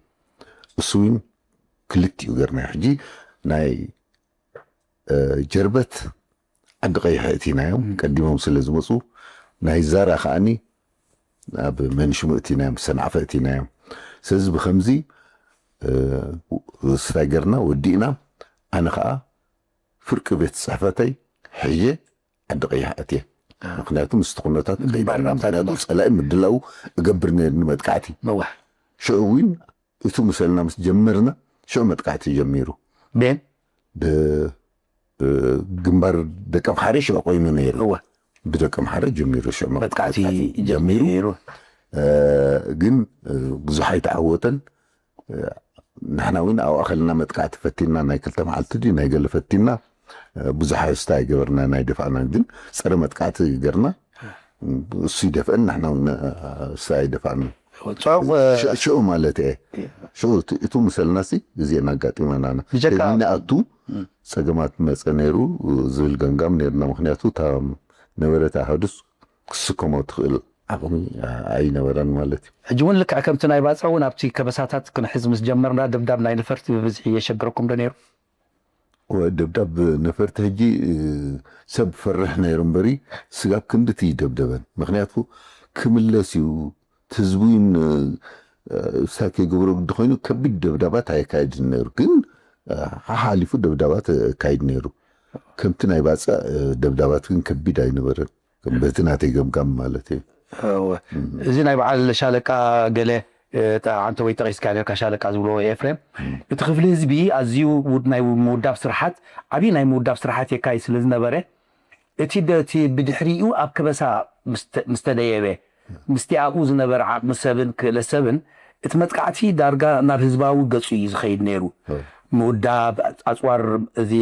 እሱ እውን ክልቲኡ ገርናዮ ሕጂ ናይ ጀርበት ዓዲ ቀይሕ እቲናዮም ቀዲሞም ስለ ዝመፁ ናይ ዛራ ከዓኒ ኣብ መንሽሙ እቲናዮም ሰንዓፈ እቲናዮም ስለዚ ብከምዚ ስታይ ገርና ወዲእና ኣነ ከዓ ፍርቂ ቤት ፅሕፈተይ ሕየ ዓዲ ቀይሕ ኣትየ ምክንያቱ ምስቲ ኩነታት ምክንያቱ ፀላኢ ምድላው እገብር ነርኒ መጥቃዕቲ ሽዑ እውን እቱ ምሰልና ምስ ጀመርና ሽዑ መጥቃዕቲ ጀሚሩ ቤን ግንባር ደቂ ኣምሓረ ሽዑ ኮይኑ ነይሩ ብደቂ ኣምሓረ ጀሚሩ ሽዑ መጥቃዕቲ ጀሚሩ ግን ብዙሕ ኣይተዓወተን ንሕና እውን ኣብኣ ከለና መጥቃዕቲ ፈቲና ናይ ክልተ መዓልቲ ድዩ ናይ ገለ ፈቲና ብዙሕ ስታ ኣይገበርና ናይ ደፋእና ግን ፀረ መጥቃዕቲ ገርና እሱ ይደፍአን ንሕና እውን ስታ ኣይደፋእና ሽዑ ማለት እየ ሽዑ እቱ ምሰልና ሲ ግዜና ኣጋጢመና ኢና ንኣቱ ፀገማት መፀ ነይሩ ዝብል ገምጋም ነርና ምክንያቱ እታ ነበረት ኣሃዱስ ክስከሞ ትኽእል ዓቕሚ ኣይነበረን ማለት እዩ። ሕጂ እውን ልክዕ ከምቲ ናይ ባፅዕ እውን ኣብቲ ከበሳታት ክንሕዝ ምስ ጀመርና ደብዳብ ናይ ነፈርቲ ብብዝሒ የሸግረኩም ዶ ነይሩ? ደብዳብ ነፈርቲ ሕጂ ሰብ ፈርሕ ነይሩ እምበሪ ስጋብ ክንድቲ ይደብደበን ምክንያቱ ክምለስ እዩ ህዝቢ እውን ስታይ ከይገብሮ ግዲ ኮይኑ ከቢድ ደብዳባት ኣየካይድን ነይሩ ግን ሓሓሊፉ ደብዳባት ኣካይድ ነይሩ ከምቲ ናይ ባፅዕ ደብዳባት ግን ከቢድ ኣይነበረን በቲ ናተይ ገምጋም ማለት እዩ እዚ ናይ በዓል ሻለቃ ገለ ኣንተ ወይ ጠቂስካ ነርካ ሻለቃ ዝብሎ ኤፍሬም እቲ ክፍሊ ህዝቢ ኣዝዩ ናይ ምውዳብ ስርሓት ዓብዪ ናይ ምውዳብ ስርሓት የካይድ ስለ ዝነበረ እቲ እቲ ብድሕሪኡ ኣብ ከበሳ ምስ ተደየበ ምስቲ ኣብኡ ዝነበረ ዓቕሚ ሰብን ክእለት ሰብን እቲ መጥቃዕቲ ዳርጋ ናብ ህዝባዊ ገፁ እዩ ዝኸይድ ነይሩ ምውዳብ ኣፅዋር እዚ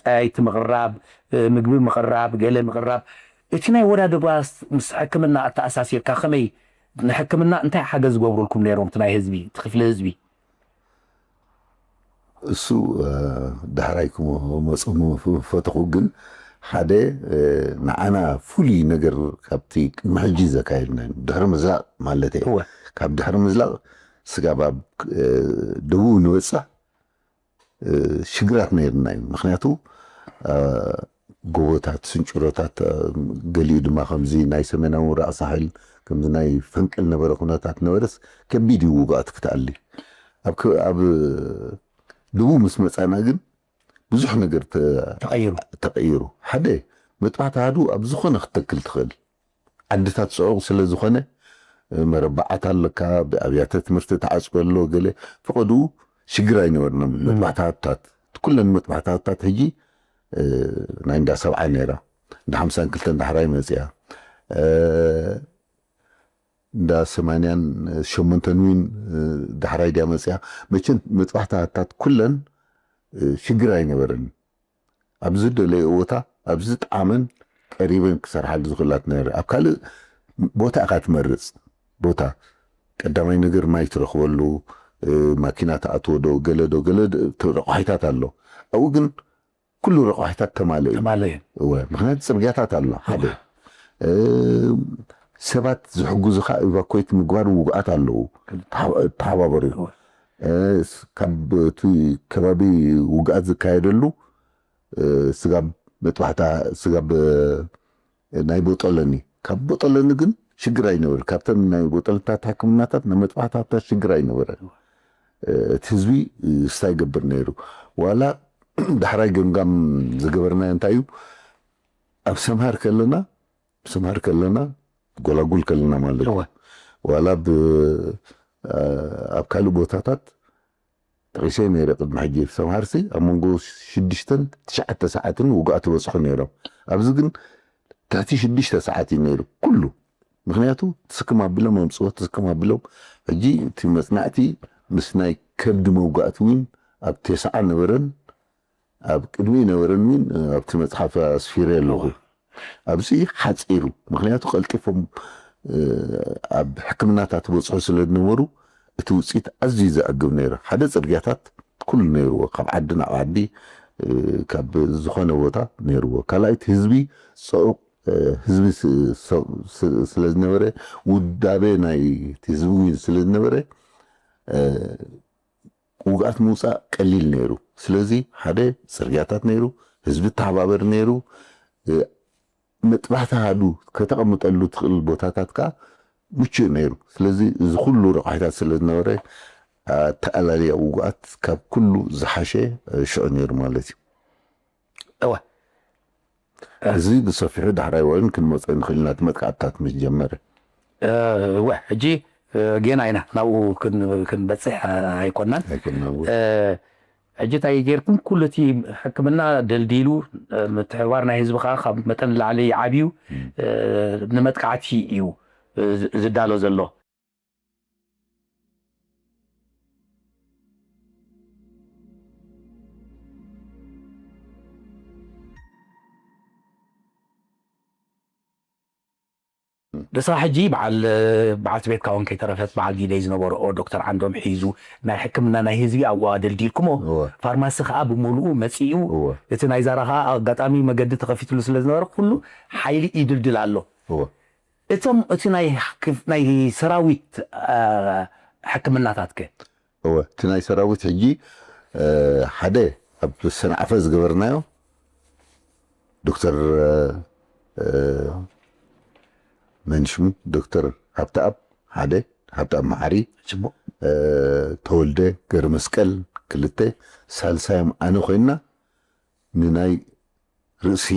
ጠያይቲ ምቕራብ ምግቢ ምቕራብ ገለ ምቕራብ እቲ ናይ ወዳደባ ምስ ሕክምና ኣተኣሳሲርካ ከመይ ንሕክምና እንታይ ሓገዝ ዝገብሩልኩም ነይሮም እቲ ናይ ህዝቢ እቲ ክፍሊ ህዝቢ እሱ ዳሕራይ ክመፁ ፈተኹ ግን ሓደ ንዓና ፍሉይ ነገር ካብቲ ቅድሚ ሕጂ ዘካየድና ድሕሪ ምዝላቕ ማለት ካብ ድሕሪ ምዝላቕ ስጋብ ኣብ ደቡብ ንበፅሕ ሽግራት ነይርና እዩ ምክንያቱ ጎቦታት ስንጭሮታት ገሊኡ ድማ ከምዚ ናይ ሰሜናዊ ራእሲ ሓይል ከምዚ ናይ ፈንቅል ነበረ ኩነታት ነበረስ ከቢድ እዩ ውግኣት ክትኣሊ ኣብ ደቡብ ምስ መፃና ግን ብዙሕ ነገር ተ- ተቐይሩ ተቐይሩ። ሓደ፣ መጥባሕቲ ኣሃዱ ኣብ ዝኾነ ክትተክል ትኽእል። ዓድታት ጽዑቕ ስለ ዝኾነ፣ መረባዓት ኣለካ፣ ኣብያተ ትምህርቲ ተዓጽዮ ኣሎ። ገለ ፈቐድኡ ሽግር ኣይነበርናን። መጥባሕቲ ሃብታት፣ ኩለን መጥባሕቲ ሃብታት ሕጂ ናይ እንዳ ሰብዓ ነይራ፣ እንዳ ሓምሳን ክልተን ዳሕራይ መጽያ፣ እንዳ ሰማንያን ሸሞንተን እውን ዳሕራይ ድያ መጽያ። መቸም መጥባሕቲ ሃብታት ኩለን ሽግር ኣይነበረን። ኣብ ዝደለየ ቦታ፣ ኣብ ዝጠዓመን ቀሪበን ክሰርሓሉ ዝኽእላት ነረ። ኣብ ካልእ ቦታ ኢኻ ትመርጽ። ቦታ ቀዳማይ ነገር ማይ ትረኽበሉ፣ ማኪና ትኣትዎ ዶ ገለ ዶ ገለ ረቋሒታት ኣሎ። ኣብኡ ግን ኩሉ ረቋሒታት ተማልእ እዩ። ተማልእ እዩ። እወ፣ ምኽንያቱ ጽርግያታት ኣሎ። ሓደ ሰባት ዝሕግዙኻ ኢቫኩዌት ምግባር ውግኣት ኣለዉ። ተሓባበሩ። ካብ እቲ ከባቢ ውግኣት ዝካየደሉ ስጋብ መጥባሕታ ስጋብ ናይ ቦጠለኒ፣ ካብ ቦጠለኒ ግን ሽግር ኣይነበርን። ካብተን ናይ ቦጠለታት ሕክምናታት ናይ መጥባሕታ ሽግር ኣይነበረን። እቲ ህዝቢ ስታይ ገብር ነይሩ። ዋላ ዳሕራይ ገምጋም ዝገበርናዮ እንታይ እዩ፣ ኣብ ሰምሃር ከለና ሰምሃር ከለና ጎላጉል ከለና ማለት እዩ። ዋላ ኣብ ካልእ ቦታታት ጠቒሰ ነይረ ቅድሚ ሕጂ። ሰምሃርሲ ኣብ መንጎ ሽዱሽተን ትሽዓተ ሰዓትን ውግኣት ይበፅሑ ነይሮም። ኣብዚ ግን ትሕቲ ሽዱሽተ ሰዓት እዩ ነይሩ ኩሉ። ምክንያቱ ትስክም ኣቢሎም ኣምፅኦ፣ ትስክም ኣቢሎም። ሕጂ እቲ መፅናዕቲ ምስ ናይ ከብዲ መውጋእቲ እውን ኣብ ቴስዓ ነበረን ኣብ ቅድሚ ነበረኒ ኣብቲ መጽሓፍ ኣስፊረ ኣለኹ። ኣብዚ ሓጺሩ፣ ምኽንያቱ ቀልጢፎም ኣብ ሕክምናታት በጽሑ ስለ ዝነበሩ እቲ ውጽኢት ኣዝዩ ዘዕግብ ነይሩ። ሓደ ጽርግያታት ኩሉ ነይርዎ፣ ካብ ዓዲ ናብ ዓዲ ካብ ዝኾነ ቦታ ነይርዎ። ካልኣይቲ ህዝቢ ጽዑቕ ህዝቢ ስለ ዝነበረ ውዳቤ ናይ ህዝቢ ስለ ዝነበረ ውግኣት ምውፃእ ቀሊል ነይሩ። ስለዚ ሓደ ጽርግያታት ነይሩ፣ ህዝቢ ተሓባበር ነይሩ፣ መጥባሕቲ ሃዱ ከተቐምጠሉ ትኽእል ቦታታት ከዓ ምቹእ ነይሩ። ስለዚ እዚ ኩሉ ረቋሒታት ስለ ዝነበረ ኣተኣላልያ ውግኣት ካብ ኩሉ ዝሓሸ ሽዑ ነይሩ ማለት እዩ። እወ እዚ ብሰፊሑ ዳሕራይ ዋዩን ክንመፀ ንኽእል ኢና፣ እቲ መጥቃዕትታት ምስ ጀመረ። እወ ሕጂ ጌና ኢና ናብኡ ክንበፅሕ ኣይኮናን። ሕጂ እንታይ ጌርኩም? ኩሉ እቲ ሕክምና ደልዲሉ ምትሕባር ናይ ህዝቢ ከዓ ካብ መጠን ላዕሊ ዓብዩ ንመጥቃዕቲ እዩ ዝዳሎ ዘሎ። ደሳ ሕጂ በዓል በዓልቲ ቤትካ እውን ከይተረፈት በዓል ጊደይ ዝነበርኦ ዶክተር ዓንዶም ሒዙ ናይ ሕክምና ናይ ህዝቢ ኣብኡ ኣደልዲልኩሞ። ፋርማሲ ከዓ ብምሉኡ መፂኡ። እቲ ናይ ዛራ ከዓ ኣጋጣሚ መገዲ ተኸፊትሉ ስለ ዝነበረ ኩሉ ሓይሊ ይድልድል ኣሎ። እቶም እቲ ናይ ሰራዊት ሕክምናታት ከ? እወ፣ እቲ ናይ ሰራዊት ሕጂ ሓደ ኣብ ሰንዓፈ ዝገበርናዮ ዶክተር መንሽሙ፣ ዶክተር ሃብተኣብ ሓደ፣ ሃብተኣብ መዓሪ፣ ተወልደ ገርመስቀል ክልተ፣ ሳልሳዮም ኣነ ኮይንና ንናይ ርእሲ፣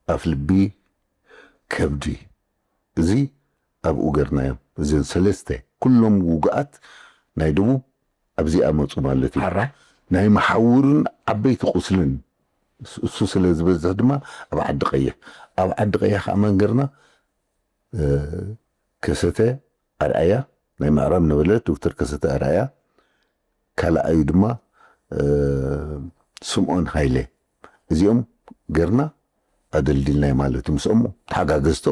ኣፍ ልቢ፣ ከብዲ፣ እዚ ኣብኡ ገርናዮም። እዘን ሰለስተ ኩሎም ውጉኣት ናይ ደቡብ ኣብዚኣ መፁ ማለት እዩ። ናይ መሓውርን ዓበይቲ ቁስልን እሱ ስለ ዝበዝሕ ድማ ኣብ ዓዲ ቀይሕ፣ ኣብ ዓዲ ቀይሕ ከዓ መን ገርና? ከሰተ ኣርኣያ ናይ ምዕራብ ነበለ ዶክተር ከሰተ ኣርኣያ፣ ካልኣዩ ድማ ስምኦን ሃይለ። እዚኦም ገርና ኣደልዲልናይ ማለት እዩ። ምስኦም ተሓጋገዝቶ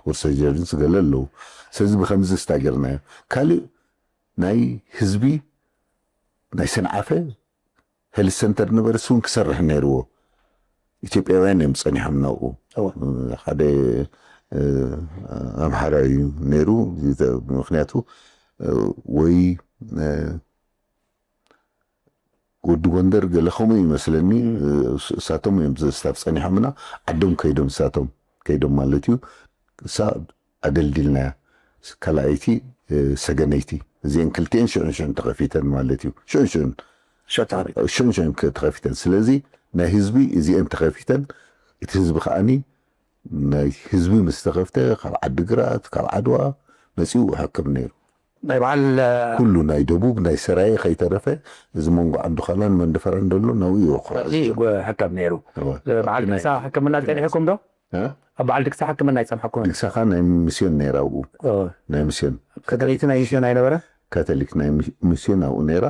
ወርሰጀርን ስገለ ኣለዉ። ስለዚ ብከምዚ ስታ ገርናዮ። ካልእ ናይ ህዝቢ ናይ ሰንዓፈ ሄልት ሰንተር ነበረ፣ እሱ እውን ክሰርሕ ነይርዎ። ኢትዮጵያውያን እዮም ጸኒሖም ናብኡ። ሓደ ኣምሓራዊ እዩ ነይሩ። ምክንያቱ ወይ ወዲ ጎንደር ገለ ከምኡ ይመስለኒ። እሳቶም እዮም ስታፍ ጸኒሖምና፣ ዓዶም ከይዶም፣ እሳቶም ከይዶም ማለት እዩ። እሳ ኣደልዲልናያ፣ ካልኣይቲ ሰገነይቲ። እዚአን ክልቲአን ሽዑን ሽዑን ተኸፊተን ማለት እዩ። ሽዑን ሽዑን ሸን ሸን ተኸፊተን። ስለዚ ናይ ህዝቢ እዚአን ተኸፊተን፣ እቲ ህዝቢ ከዓኒ ናይ ህዝቢ ምስ ተኸፍተ ካብ ዓዲግራት ካብ ዓድዋ መፂኡ ሕክም ነይሩ። ናይ በዓል ኩሉ ናይ ደቡብ ናይ ሰራየ ከይተረፈ፣ እዚ መንጎ ዓንዱኻላን መንደፈራን ዘሎ ናብኡ ይወክሮ። ሕከም ነይሩ። በዓል ድግሳ ሕክምና ፀኒሕኩም ዶ? ኣብ በዓል ድግሳ ሕክምና ይፀምሐኩም? ድግሳኻ ናይ ሚስዮን ነይራ ኣብኡ። ናይ ሚስዮን ከደለይቲ ናይ ሚስዮን ኣይነበረ? ካቶሊክ ናይ ሚስዮን ኣብኡ ነይራ።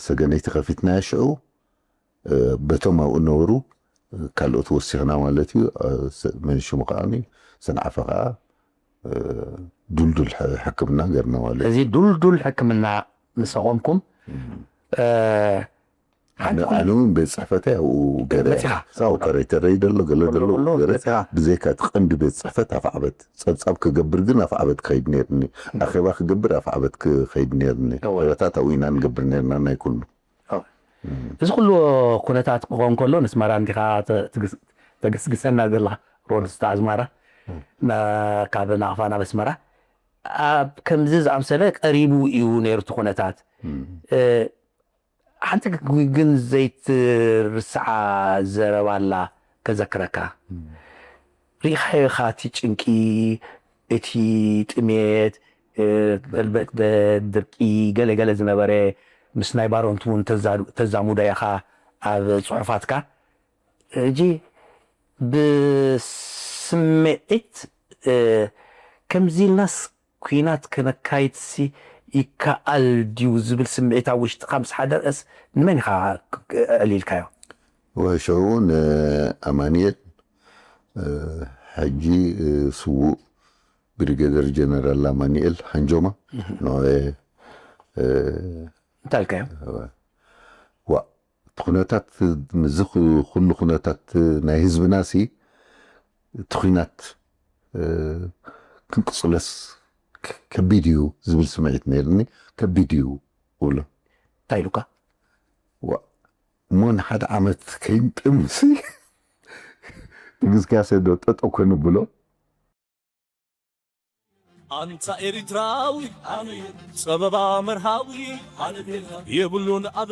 ሰገነይቲ ከፊትናያ ሽዑ። በቶም ኣብኡ ነበሩ ካልኦት ወሲኽና ማለት እዩ። መንሽሙ ከዓ ሰንዓፈ ከዓ ዱልዱል ሕክምና ገርና ማለት እዩ። እዚ ዱልዱል ሕክምና ምስ ኣቆምኩም ኣነ እውን ቤት ፅሕፈተይ ኣብኡ ገረ ተረይ ደሎ ገለ ደሎ ገረ ብዘይካ እቲ ቀንዲ ቤት ፅሕፈት ኣፍዓበት ፀብፃብ ክገብር ግን ኣፍዓበት ክኸይድ ነርኒ። ኣኼባ ክገብር ኣፍዓበት ክኸይድ ነርኒ። በት ኣብኡ ኢና ንገብር ነርና ናይ ኩሉ። እዚ ኩሉ ኩነታት ክኾን ከሎ ንስመራ እንዲኻ ተገስግሰና ዘለኻ ሮድስታ ኣዝማራ ካብ ናቕፋ ናብ ኣስመራ ኣብ ከምዚ ዝኣምሰለ ቀሪቡ እዩ ነይሩ እቲ ኩነታት። ሓንቲ ግን ዘይትርስዓ ዘረባ ኣላ ከዘክረካ። ርኢኻዮ ኢኻ እቲ ጭንቂ፣ እቲ ጥሜት፣ ገልበት ድርቂ ገለገለ ዝነበረ ምስ ናይ ባሮንት እውን ተዛሙዶ ኢኻ ኣብ ፅሑፋትካ። ሕጂ ብስምዒት ከምዚ ኢልናስ ኲናት ከነካይድሲ ይከኣል ድዩ ዝብል ስምዒት ኣብ ውሽጥኻ ምስ ሓደረስ ንመን ኢኻ ኣዕሊልካዮ? ሽዑ ንኣማንኤል ሕጂ ስዉእ ብሪጌደር ጀነራል ኣማንኤል ሃንጆማ ንዕኡ እንታይ ኢልካዮ? ዋ እቲ ኩነታት ምዚ ኩሉ ኩነታት ናይ ህዝብና ሲ እቲ ኩናት ክንቅፅለስ ከቢድ እዩ ዝብል ስምዒት ነይርኒ። ከቢድ እዩ እብሎ። እንታይ ኢሉካ? ዋ እሞ ንሓደ ዓመት ከይንጥምሲ ትግዝካሰ ዶ ጠጠው ከንብሎ። ኣንታ ኤሪትራዊ ጸበባ መርሃዊ የብሉን ኣበ